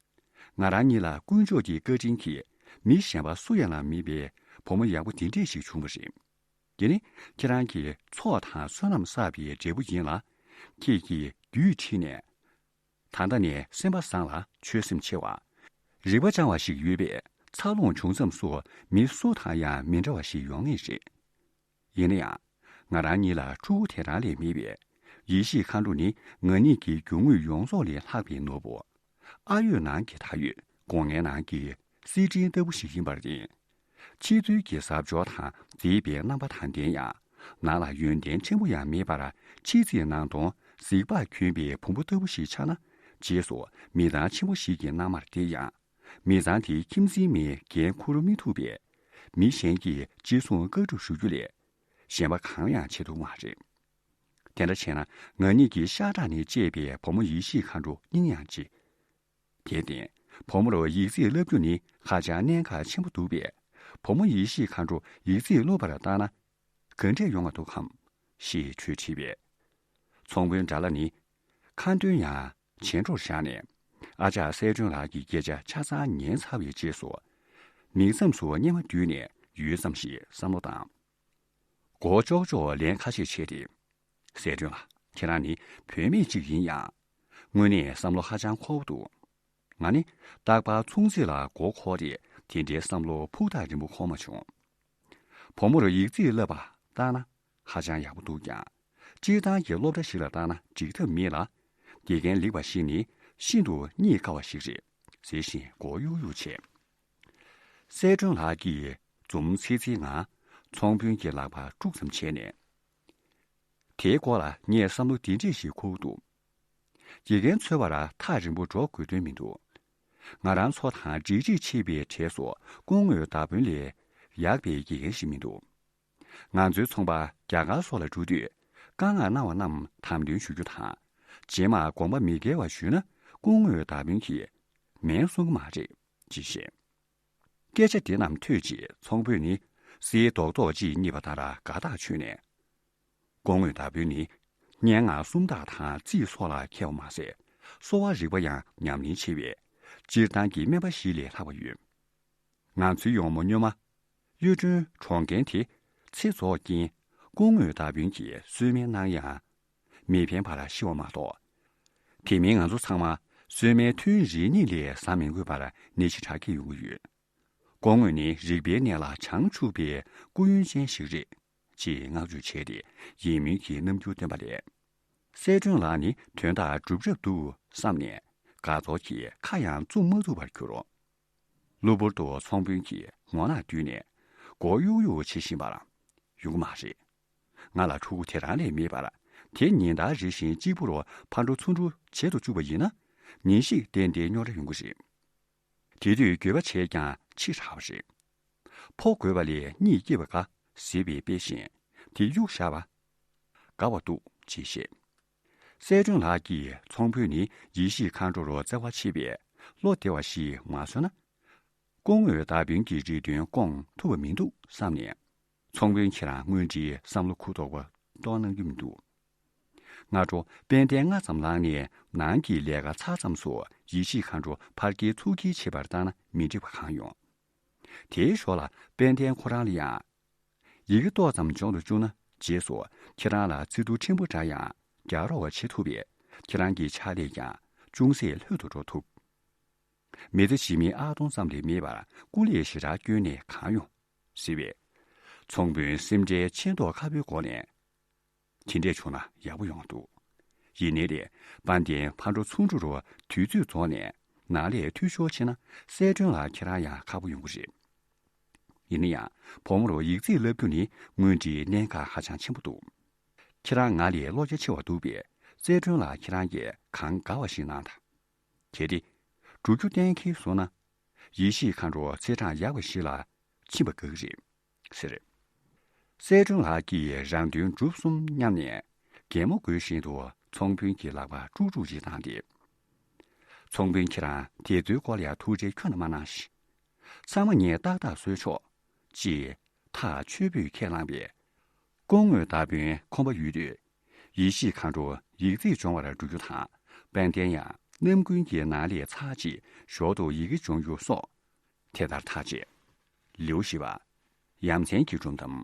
ང་རང་གཉིས་ལ་དཀོན་མཆོག་གི་བཀའ་དྲིན་གྱིས་མི་གཞན་པ་སུ་ཡང་ལ་མེད་པའི་བུ་མོ་ཡག་པོ་དེ་འདྲས་ཤིག་བྱུང་བ་རེད། འདི་ནི་ཁྱེད་རང་གི་ཚོགས་དང་བསོད་ནམས་བསགས་པའི་འབྲས་བུ་ཡིན་ལ། ཁྱེད་ཀྱིས་བདུད་ཁྲིད་ནས། ད་ལྟ་ནས་སེམས་པ་བཟང་ལ་ཆོས་སེམས་ཆེ་བ། རིག་པ་སྦྱང་བ་ཞིག་ཡོད་པས་འཚར་ལོངས་བྱུང་མཚམས་སུ་མི་སུ་དང་ཡང་མི་འདྲ་བ་ཞིག་ཡོང་ངེས་རེད། ཡིན་ན་ཡང་། ང་རང་གཉིས་ལ་ཕྲུ་གུ་དེ་རང་ལས་མེད་པས། ཡེ་ཤེས་མཁའ་འགྲོ་ནི་ང་གཉིས་ཀྱི་རྒྱུ་དངོས་ཡོངས་རྫོགས་ལས་ལྷག་པའི་ནོར་བུ། ཨ་ཡོད་ནང་གི་ད་ཡོད། སྒོ་ངའི་ནང་གི་སིལ་ཀྲིན་ལྟ་བུ་ཞིག་ཡིན་པར་བརྟེན། ཕྱི་ཚུལ་གྱི་གཟབ་མཆོར་དང་མཛེས་པའི་རྣམ་པ་དང་ལྡན་ཡང་། ནང་ལ་ཡོན་ཏན་ཕྲན་བུ་ཡང་མེད་པར། ཕྱི་ཚིག་ནང་དོན་གཟིག་ལྤགས་གྱོན་པའི་བོང་བུ་ལྟ་བུ་ཞིག་ཆགས་ན། རྗེས་སུ་མི་ཚང་ཆེན་པོ་ཞིག་གི་མནའ་མར་སྟེར་ཡང་། མི་ཚང་དེའི་ཁྱིམ་འཛིན་མས་འགན་འཁུར་མི་ཐུབ་པས། མི་གཞན་གྱིས་ཅི་གསུང་བཀའ་སྒྲུབ་ཞུ་རྒྱུ་ལས། གཞན་པ་གང་ཡང་བྱེད་ཐུབ་མ་རེད། དེ་འདྲ་བྱས་ན་ང་གཉིས་ཀྱི་ཤ་ཁྲག་ནས་སྐྱེས་པའི་བུ་མོ་ཡེ་ཤེས་མཁའ་འགྲོ་སྙིང་ཡང་རྗེ། དེར་བརྟེན་བུ་མོར་ཡིག་ཚད་བསླབ་རྒྱུ་ནི་ཧ་ཅང་གནད་འགག་ཆེན་པོ་འདུག་པས། བུ་མོ་ཡེ་ཤེས་མཁའ་འགྲོ་ཡིག་ཚད་སློབ་པར་བཏང་ན་ག་འདྲས་ཡོང་བ་འདུག་གམ། ཞེས་དྲིས་པས། ཚོང་དཔོན་དགྲ་ལྷ་ནི་ཁ་འདོན་ཡང་བྱེད་འགྲོར་བཞག་ནས། ཨ་ཅག་གསལ་སྒྲོན་ལགས་ཀྱི་སྐད་ཆ་ཆ་ཚང་ཉན་ཚར་བའི་རྗེས་སུ། མིག་མཚམས་སུ་གཉེར་མ་བསྡུས་ནས་ཡུད་ཙམ་ཞིག་བསམ་བློ་བཏང་། མགོ་ལྕོག་ལྕོག་ལན་ཁ་ཤས་བྱས་ཏེ། གསལ་སྒྲོན་ལགས། ཁྱེད་རང་ནི་བུད་མེད་ཅིག་ཡིན་ཡང་། དངོས་གནས་བསམ་བློ་ཧ་ཅང་འཁོར་བ་འདུག་ང་ནི་རྟག་པར་ཚོང་རྫས་ལ་མགོ་འཁོར་ཏེ་དེ་འདྲའི་བསམ་བློ་ཕུགས་ཐག་རིང་པོ་འཁོར་མ་བྱུང་། བུ་མོར་ཡིག་ཚད་བསླབ་པ་བཏང་ན་ཧ་ཅང་ཡག་པོ་འདུག་ཀྱང་། སྤྱིར་བཏང་གི་སློབ་གྲྭ་ཞིག་ལ་བཏང་ན་འགྲིག་ཐབས་མེད་ལ། དགེ་རྒན་ལེགས་པ་ཞིག་ནི་ཤིན་ཏུ་རྙེད་དཀའ་བ་ཞིག་རེད། ཟེར་བཞིན་མགོ་གཡུག་གཡུག་བྱས། གསལ་སྒྲོན་ལགས་ཀྱིས་འཛུམ་ཚིག་ཚིག་ངང་ཚོང་དཔོན་གྱི་ལག་པར་དཀྲུག་ཙམ་བྱས་ནས། དེའི་སྐོར་ལ་ངས་བསམ་བློ་འདི་འདྲས་ཤིག་འཁོར་འདུག་དགེ་རྒན་འཚོལ་བར་ཐག་རིང་པོ་འགྲོ་དགོས་དོན་མི་འདུག་ང་རང་ཚོ་དང་འབྲེལ་འདྲིས་ཆེ་བའི་གྲས་སུ་སྐུ་ངོ་བདག་དཔོན་ལས་ཡག་པའི་དགེ་རྒན་ཞིག་མི་འདུག་ང་ཚོའི་ཚོང་པ་རྒྱ་གར་སོགས་ལ་འགྲོ་དུས་དཀའ་ངལ་གནང་བ་རྣམས་དམ་དོན་ཞུ་རྒྱུ་དང་། རྗེས་མ་དགོངས་པ་མི་འགལ་བ་ཞུས་ན་སྐུ་ངོ་བདག་དཔོན་གྱིས་མེད་གསུང་གི་མ་རེད་ཅེས་བཤད། སྐད་ཆ་དེ་རྣམས་ཐོས་རྗེས་ཚོང་དཔོན་ནི་སེའི་རྡོག་རྡོག་ཅིག་རྙེད་པ་ལྟར་དགའ་ཐག་ཆོད་ནས། སྐུ་ངོ་བདག་དཔོན་ནི་སྙན་ངག་སུམ་རྟགས་དང་རྩིས་སོགས་ལ་མཁས་པ་མ་ཟད། གསོ་བ་རིག་པ་ཡང་ཉམས་ལེན་ཆེ་བས། སྤྱིར་བཏང་གི་སྨན་པ་ཞིག་ལས་ལྷག་པ་ཡོད། ང་ཚོའི་གཡོག་མོ་སྨྱོན་མ་གཡུ་སྒྲོན་གྲོང་རྒན་དེ་ཚེ་རྫོགས་རྐྱེན་སྐུ་ངོ་བདག་དཔོན་གྱིས་གསོལ་སྨན་གནང་ཡང་། མི་ཕན་པར་ཤི་བ་མ་གཏོགས། དེ་མིན་ང་ཚོ་ཚང་མ་གསོལ་སྨན་ཐུན་རེ་གཉིས་ལས་ཟ་མི་དགོས་པར་ནད་གཞི་དྲག་གི་ཡོང་གི་ཡོད། སྐུ་ངོ་ནི་རིག་པའི་གནས་ལ་བྱང་ཆུབ་པའི་སྐུ་ཡོན་ཅན་ཞིག་རེད། ཅེས་བསྔགས་བརྗོད་བྱས་ཏེ་ཡིད་སྨོན་གྱི་རྣམ་འགྱུར་སྟོན་པ་ལས། གསལ་སྒྲོན་ལགས་ནི་དོན་དག་འགྲུབ་རབས་འདུག་བསམ་ནས་དགའ་ཚོར་གྱིས་ཁ་ཡང་བཙུམ་མ་ཐུབ་པར་གྱུར། གློ་བུར་དུ་ཚོང་དཔོན་གྱིས་ངོ་ནག་བསྡུས་ནས་མགོ་གཡུག་གཡུག་བྱེད་བཞིན་པར། ཡོང་གི་མ་རེད། ང་ལ་ཕྲུ་གུ་དེ་རང་ལས་མེད་པར། དེ་ཉིན་ལྟར་རེ་བཞིན་གཅིག་པུ་རུ་ཕར་འགྲོ་ཚུར་འགྲོ་བྱེད་དུ་བཅུག་པ་ཡིན་ན། ཉིན་ཞིག་ཏན་ཏན་རྙོག་དྲ་ཡོང་གི་རེད། དེ་དུས་འགྱོད་པ་བྱས་ཀྱང་འཕྱི་དྲགས་པ་རེད། ཕོ་རྒོད་པ་ལས་གཉིད་སྐྱིད་པ་དགའ་ཟེར་བའི་དཔེ་བཞིན། དེ་གཡུག་བཞག་པ་དགའ་བ་འདུག་ཅེས་བཤད། གསལ་སྒྲོན་ལགས་ཀྱིས་ཚོང་དཔོན་ནི་ཡེ་ཤེས་མཁའ་འགྲོར་བརྩེ་བ་ཆེ་བས་བློ་བདེ་བ་ཞིག་མ་བཟོས་ན། སྐུ་ངོ་བདག་དཔོན་གྱི་རེ་འདུན་སྐོང་ཐུབ་པ་མི་འདུག་བསམ་ནས། ཚོང་དཔོན་ཁྱེད་རང་དངོས་འབྲེལ་བསམ་བློ་ཁུག་དོག་པ་གཏོང་གནང་རྒྱུ་མི་འདུག་སྔ་དྲོ་དཔལ་ལྡན་སྔ་ཙམ་ལངས་ནས་ནང་གི་ལས་ཀ་ཚར་ཙམ་སུ་ཡེ་ཤེས་མཁའ་འགྲོ་ཕར་སྐྱེལ་ཚུར་སྐྱེལ་བྱེད་པར་བཏང་ན་མི་འགྲིག་པ་གང་ཡོང་། དེའི་ཞོར་ལ་དཔལ་ལྡན་ཁོ་རང་ལ་ཡང་། ཡི་གེ་ཏོག་ཙམ་སྦྱོང་དུ་བཅུག་ན་རྗེས་སུ་ཁྱེད་རང་ལ་བརྩི་དུང་ཕྲན་བུ་འདྲ་ཡང་རྒྱག་རོགས་བྱེད་ཐུབ་པས་ཁྱེད་རང་གི་ཕྱག་ལས་ཀྱང་ཅུང་ཟད་ལྷོད་དུ་འགྲོ་ཐུབ། མི་ཚེ་ཕྱི་མའི་ཨ་སྟོང་ཙམ་ལས་མེད་པར་སྐུ་ལས་ཞེ་དྲག་བསྐྱོན་ནས་གང་ཡོང་། ཟེར་བས། ཚོང་དཔོན་སེམས་ཁྲལ་ཆེ་མདོག་ཁ་པོའི་སྒོ་ནས། དེ་འདྲས་བྱུང་ན་ཡག་པོ་ཡོང་འདུག་ཡིན་ནའི་རེད། དཔལ་ལྡན་ཕར་འགྲོ་ཚུར་འགྲོ་རུ་དུས་ཚོད་རྫོགས་ནས་ནང་ལས་འཐུས་ཤོར་ཕྱིན་ན་གསལ་སྒྲོན་ལགས་ཁྱེད་རང་ཡང་ཁག་པོ་ཡོང་གི་རེད། ཡིན་ན་ཡང་བུ་མོར་ཡིག་ཚད་བསླབ་རྒྱུ་ནི་དངོས་འབྲེལ་གནད་འགག་ཧ་ཅང་ཆེན་པོ་འདུག་ཁྱེད་རང་ང་ལས་བློ་རྒྱ་ཆེ་བ་འདུག་པས་གསལ་སྒྲོན་ལགས་ཁྱེད་རང་གིས་གང་དགའ་བ་ཞིག་གནང་དང་། གལ་ཏེ། འགྲོ་རྒྱུ་གཏན་འཁེལ་སོང་ན། ཡེ་ཤེས་མཁའ་འགྲོ་ཚེས་གྲངས་ཡག་པ་ཞིག་ལ་ཕྱིན་པ་དགའ་གི་རེད། ཟེར། གསལ་སྒྲོན་ལགས་ཀྱིས་རང་དོན་འགྲུབ་སོང་སྙམ་ནས་གད་མོ་དགོད་བཞིན་དུ་ཚོང་དཔོན་གྱི་ལག་པར་དཀྲུག་དཀྲུག་ཅིག་བཏང་སྟེ། ཚོང་དཔོན་ཁྱེད་རང་དེ་ཚོའི་སྐོར་ལ་ཡང་ཐུགས་ཁྲལ་ཁྱོན་ནས་མ་གནང་ཞིག་ཚང་མ་ངས་ཏག་ཏག་བཟོས་ཆོག་ཅེས་ཐག་ཆོད་པོས་ཁས་བླངས་པས། སྐུ་ངོ་དར་དཔོན་ཁོམ་པ་ཡོད་དུས། ཡེ་ཤེས་མཁའ་འགྲོ་ཡིག་རྩིས་སྦྱོང་བར་འགྲོ་རྒྱུ་དང་། དཔལ་ལྡན་ཡང་རྣམ་ཀུན་གྱི་ནང་ལས་ཚར་གཅིག་ཞོར་དུ་ཡི་གེ་སྦྱོང་རྒྱུ་སོགས་དེ་ལྟར་ཐག་བཅད། ལེའུ་བཞི་པ། ཡ་མཚན་གྱི་སྒྲུང་གཏམ།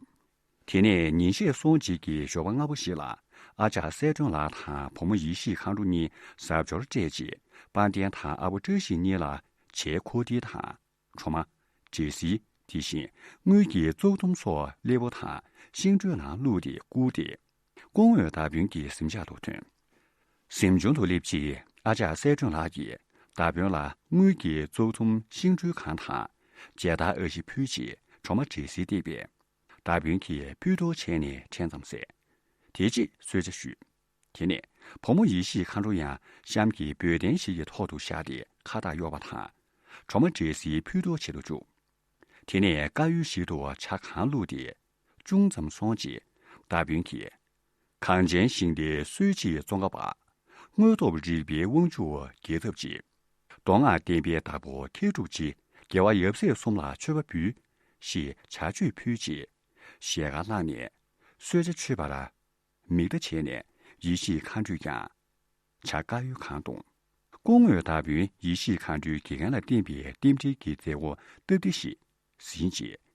དེ་ནས་ཉིན་ཤས་སོང་རྗེས་ཀྱི་ཞོགས་པ་སྔ་པོ་ཞིག་ལ། ཨ་ཅག་གསལ་སྒྲོན་ལགས་དང་བུ་མོ་ཡེ་ཤེས་མཁའ་འགྲོ་གཉིས་གཟབ་མཆོར་སྤྲས་རྗེས། དཔལ་ལྡན་དང་ཨ་བོ་བཀྲ་ཤིས་གཉིས་ལ་བྱའི་ཁོག་ཏིལ་དང་། གྲོ་མ། འབྲས་སིལ། དེ་བཞིན་དངུལ་གྱི་བཙོག་དུམ་སོགས་སླེ་པོ་དང་ཤིང་དྲུལ་ནང་བླུགས་ཏེ་བསྐུར་ཏེ། སྐུ་ངོ་དར་དཔོན་གྱི་གཟིམ་ཤག་ཏུ་ཐོན། གཟིམ་ཆུང་དུ་སླེབས་རྗེས། ཨ་ཅག་གསལ་སྒྲོན་ལགས་ཀྱིས་དར་དཔོན་ལ་དངུལ་གྱི་བཙོག་དུམ་ཤིང་དྲུལ་གང་དང་། མཇལ་དར་ཨ་བཞི་ཕུལ་རྗེས། གྲོ་མ་འབྲས་སིལ་བཏེགས་པས། དར་དཔོན་གྱིས་ཕུད་གཏོར་བྱས་ནས་ཕྲན་ཙམ་བཟས། དེ་རྗེས་གསོལ་ཇ་ཞུས། དེ་ནས་བུ་མོ་ཡེ་ཤེས་མཁའ་འགྲོ་ཡང་གཤམ་གྱི་འབོལ་གདན་ཞིག་གི་ཐོག་ཏུ་བཞག་སྟེ་ཁ་བཏགས་གཡོག་པ་དང་། གྲོ་མ་འབྲས་སིལ་ཕུད་གཏོར་བྱེད་དུ་བཅུག། དེ་ནས་དཀར་ཡོལ་ཞིག་ཏུ་ཇ་གང་བླུགས་ཏེ་ཅུང་ཙམ་སོང་རྗེས། དར་དཔོན་གྱིས། གངས་ཅན་ཞིང་ལས་སྲོལ་འབྱེད་ཙོང་ཁ་པ། དངོས་སྟོབས་རིག་པའི་དབང་ཕྱུག་རྒྱལ་ཐབས་ཆེ། མདོ་སྔགས་བསྟན་པའི་བདག་པོ་མཁས་གྲུབ་ཆེ། རྒྱལ་བ་ཡབ་སྲས་གསུམ་ལ་མཆོད་པ་འབུལ། ཞེས་ཇ་མཆོད་ཕུལ་རྗེས། ཞལ་ཁ་བླངས་ནས་གསོལ་ཇ་མཆོད་པར་མིག་ལྟ་བྱས་ནས། ཡེ་ཤེས་མཁའ་འགྲོས་ཀྱང་ཇ་དཀར་ཡོལ་གང་བཏུངས། སྐུ་ངོ་དར་དཔོན་ཡེ་ཤེས་མཁའ་འགྲོའི་དགེ་རྒན་ལ་བསྟན་པའི་རྟེན་འབྲེལ་གྱི་མཛད་སྒོ་སྟབས་བདེ་ཞིག་ཟིན་རྗེས།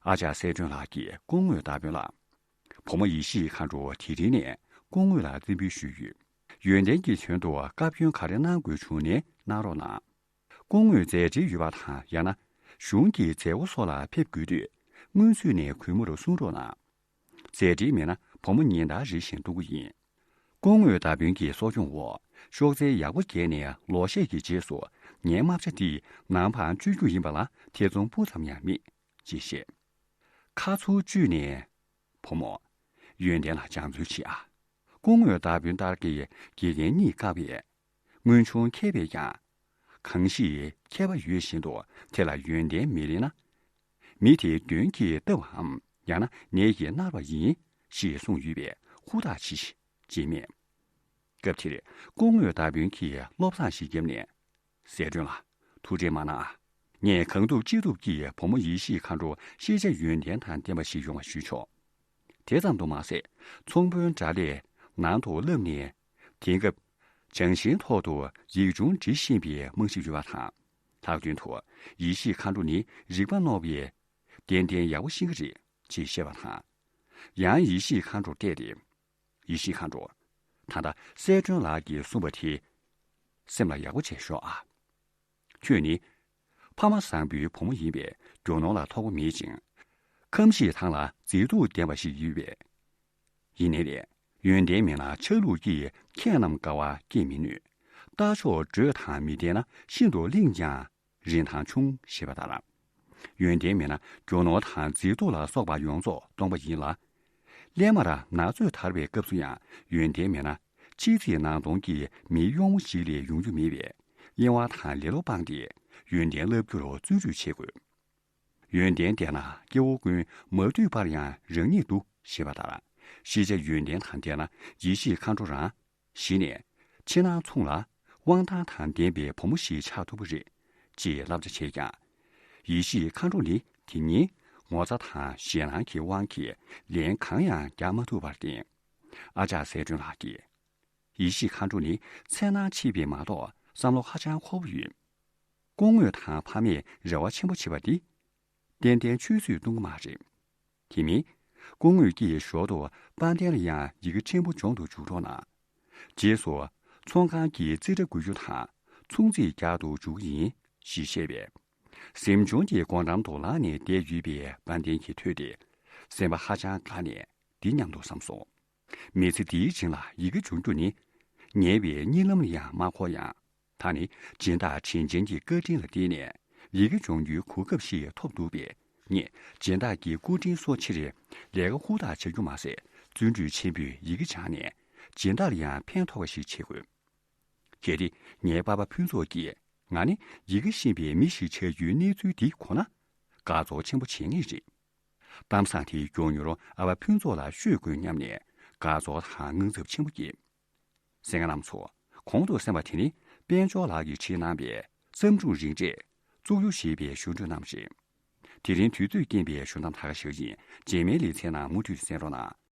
ཨ་ཅག་གསལ་སྒྲོན་ལགས་ཀྱིས་སྐུ་ངོ་དར་དཔོན་ལ། བུ་མོ་ཡེ་ཤེས་མཁའ་འགྲོ་དེ་རིང་ནས་སྐུ་ངོ་ལ་རྩིས་འབུལ་ཞུས་ཡོད། ཡོན་ཏན་གྱི་དོན་དུ་བཀའ་བཀྱོན་ག་རེ་གནང་དགོས་བྱུང་ན་གནང་རོགས་གནང་། སྐུ་ངོ་མཛད་འཕྲིན་ཡོད་པ་དང་། ཡང་ན་གཞུང་གི་མཛད་སྒོ་སོགས་ལ་ཕེབས་དགོས་དུས། སྔོན་ཚུད་ནས་གུས་མོར་གསུང་རོགས་གནང་། མཛད་འཕྲིན་མེད་ན་བུ་མོ་ཉིན་ལྟར་རེ་བཞིན་གཏོང་གི་ཡིན། སྐུ་ངོ་དར་དཔོན་གྱི་གསོ་སྐྱོང་འོག་གཤོག་རྩལ་ཡག་པོ་རྒྱས་ནས་ལོ་ཤས་ཀྱི་རྗེས་སུ་ངའི་རྨ་བྱ་འདི་ནམ་འཕང་གཅོད་རྒྱུ་ཡིན་པ་ལ་ཐེ་ཚོམ་སྤུ་ཙམ་ཡང་མེད། ཅེས་བཤད། ཁ་ཚུར་གཅུས་ནས། བུ་མོ། ཡོན་ཏན་ལ་སྦྱང་བརྩོན་བྱེད་ཨ། སྐུ་ངོ་དར་དཔོན་ལྟར་གྱི་དགེ་རྒན་གཉིས་བཀག་པས། སྔོན་བྱུང་མཁས་པས་ཀྱང་། གང་ཞིག་མཁས་པ་ཡོད་བཞིན་དུ་དེ་ལ་ཡོན་ཏན་མི་ལེན་ན། མི་དེ་གདོན་གྱིས་བཏབ་བམ། ཡང་ན་ནད་ཀྱིས་མནར་བ་ཡིན། ཞེས་གསུངས་ཡོད་པས་ཧུར་ཐག་གྱིས། ཅེས་སྨྲས། སྐབས་དེར་སྐུ་ངོ་དར་དཔོན་གྱིས་བློ་བཟང་ཞིག་བརྒྱབ་ནས། གསལ་སྒྲོན་ལགས། ཐུགས་ཁྲལ་མ་གནང་ཨ། ངས་གང་ཐུབ་ཅི་ཐུབ་ཀྱིས་བུ་མོ་ཡེ་ཤེས་མཁའ་འགྲོ་ཤེས་བྱ་ཡོན་ཏན་དང་ལྡན་པ་ཞིག་ཡོང་བ་ཞུས་ཆོག། དེ་ཙམ་དུ་མ་ཟད། ཚོང་དཔོན་དགྲ་ལྷས་ནང་དུ་བསླབས་ནས། དེང་སྐབས་བྱང་ཤིང་ཐོག་ཏུ་ཡིག་ཆུང་འབྲི་ཤེས་པའི་རྨང་གཞི་ཡོད་པ་དང་། ལྷག་དོན་དུ་ཡེ་ཤེས་མཁའ་འགྲོ་ནི་རིག་པ་རྣོ་བས་ཏན་ཏན་ཡག་པོ་ཤེས་ཀྱི་རེད། ཅེས་བཤད་པ་དང་། ཡང་ཡེ་ཤེས་མཁའ་འགྲོར་བལྟས་ཏེ། ཡེ་ཤེས་མཁའ་འགྲོ། ད་ལྟ་གསལ་སྒྲོན་ལགས་ཀྱིས་གསུངས་པ་དེ། སེམས་ལ་ཡག་པོ་བྱས་ཤོག་ཨ། ཁྱོད་ནི། ཕ་མ་བཟང་པོའི་བུ་མོ་ཡིན་པས་རྒྱུ་ནོར་ལ་ཐོགས་པ་མེད་ཅིང་། ཁམས་ཞེ་སྡང་ལ་མཛེས་སྡུག་ལྡན་པ་ཞིག་ཡོད་པས། ཡིན་ནའི་ལས། ཡོན་ཏན་མེད་ན་ཆ་ལུགས་ཀྱིས་ཁྱེད་རྣམས་དགའ་བ་སྐྱེད་མི་ནུས། རྟ་མཆོག་འགྲོས་དང་མི་ལྡན་ན་ཤིན་ཏུ་བརླིང་ཀྱང་རིན་ཐང་ཆུང་ཞེས་པ་ལྟར། ཡོན་ཏན་མེད་ན་རྒྱུ་ནོར་དང་མཛེས་སྡུག་ལ་སོགས་པ་ཡོངས་རྫོགས་སྟོང་པ་ཡིན་ལ། སླད་མར་ན་ཚོད་དར་བའི་སྐབས་སུ་ཡང་ཡོན་ཏན་མེད་ན། ཕྱི་ཚིག་ནང་སྟོང་གི་མི་གཡོག་མོ་ཞིག་ལས་ཡོང་རྒྱུ་མེད་པས། གཡེང་བ་དང་ལེ་ལོ་སྤངས་ཏེ་ཡོན་ཏན་བསླབ་རྒྱུར་བརྩོན་འགྲུས་བྱེད་དགོས། ཡོན་ཏན་ལྡན་ན་སྐྱེ་བོ་ཀུན་མ་དུས་པར་ཡང་རང་ཉིད་དུ་ཞེས་པ་ལྟར། ཤེས་བྱ་ཡོན་ཏན་དང་ལྡན་ན་ཡེ་ཤེས་མཁའ་འགྲོ་རང་གཞི་ནས་ཕྱི་ནང་མཚུངས་ལ་དབང་ཐང་དང་ལྡན་པའི་བུ་མོ་ཞིག་ཆགས་ཐུབ་པ་རེད། ཅེས་བསླབ་བྱ་བྱས་ཀྱང་། ཡེ་ཤེས་མཁའ་འགྲོ་ནི་དེ་ཉིད་ངོ་ཚ་དང་ཞེད་སྣང་གི་དབང་གིས་ལན་གང་ཡང་རྒྱག་མ་ཐུབ་པར་བརྟེན། ཨ་ཅག་གསལ་སྒྲོན་ལགས་ཀྱིས། ཡེ་ཤེས་མཁའ་འགྲོ་ནི་འཚེར་སྣང་ཆེ་བས་མ་གཏོགས་བསམ་བློ་ཧ་ཅང་འཁོར་པོ་ཡོད། སྐུ་ངོ་དང་ཕ་མས་རེ་བ་ཆེན་པོ་བྱེད་པ་འདི། ཏན་ཏན་ཆུད་ཟོས་གཏོང་གི་མ་རེད། དེ་མིན། སྐུ་ངོ་ཀྱིས་ཞོར་དུ་དཔལ་ལྡན་ལ་ཡང་ཡི་གེ་ཕྲན་བུ་སྦྱོང་དུ་འཇུག་རོགས་གནང་། རྗེས་སུ། ཚོང་ཁང་གི་རྩིས་ཁྲ་འགོད་རྒྱུ་དང་མཚུངས་རྩིས་རྒྱག་ཏུ་འཇུག་གི་ཡིན། ཞེས་བཤད་པས། གཟིམ་ཆུང་གི་སྒོ་འགྲམ་དུ་ལངས་ནས་བསྡད་ཡོད་པའི་དཔལ་ལྡན་གྱིས་ཐོས་ཏེ། སེམས་པ་ཧ་ཅང་དགའ་ནས་འདི་སྙམ་དུ་བསམ་སོང་། མི་ཚེ་འདིའི་རིང་ལ་ཡི་གེ་སྦྱོང་རྒྱུ་ནི། ཉེ་བའི་གཉིད་ལམ་ལ་ཡང་མ་འཁོར་ཡང་། ད་ནི་སྦྱིན་བདག་དྲིན་ཅན་གྱི་བཀའ་དྲིན་ལ་བརྟེན་ནས་ཡི་གེ་སྦྱོང་རྒྱུའི་གོ་སྐབས་ཤིག་ཐོབ་འདུག་པས། ངས་སྦྱིན་བདག་གི་སྐུ་དྲིན་གསོ་ཕྱིར་ལས་ཀ་ཧུར་ཐག་བྱ་རྒྱུ་མ་ཟད། བརྩོན་འགྲུས་ཆེན་པོས་ཡི་གེ་སྦྱངས་ནས་སྦྱིན་བདག་ལ་ཡང་ཕན་ཐོགས་པ་ཞིག་བྱེད་དགོས། གལ་ཏེ་ངའི་པ་ཕ་ཕུན་ཚོགས་ཀྱིས་ང་ནི་ཡི་གེ་ཤེས་པའི་མི་ཞིག་ཆགས་རྒྱུའི་གནས་ཚུལ་འདི་གོ་ན། དགའ་ཚོར་ཆེན་པོ་བྱེད་ངེས་རེད། གཏམ་བཟང་དེ་མགྱོགས་མྱུར་ཨ་ཕ་ཕུན་ཚོགས་ལ་ཤོད་དགོས་སྙམ་ནས་དགའ་ཚོར་དང་དངངས་འཚབ་ཆེན་པོ་སྐྱེས། གསན་མཁན་རྣམ་ཚོ། གོང་དུ་གསན་པ་དེ་ནི་དཔལ་འབྱོར་ལགས་ཀྱིས་བྲིས་གནང་པའི་བརྩམས་སྒྲུང་རིང་གྲས་གཙུག་གཡུ་ཞེས་པའི་ཞུ་འཕྲོས་རྣམས་རེད། དེ་རིང་དུས་ཚོད་རྐྱེན་པས་ཞུ་དག་ད་ག་ཞུ་ཡིན། རྗེས་མའི་ལེ་ཚན་ནང་མུ་མཐུད་གསན་རོགས་གནང་།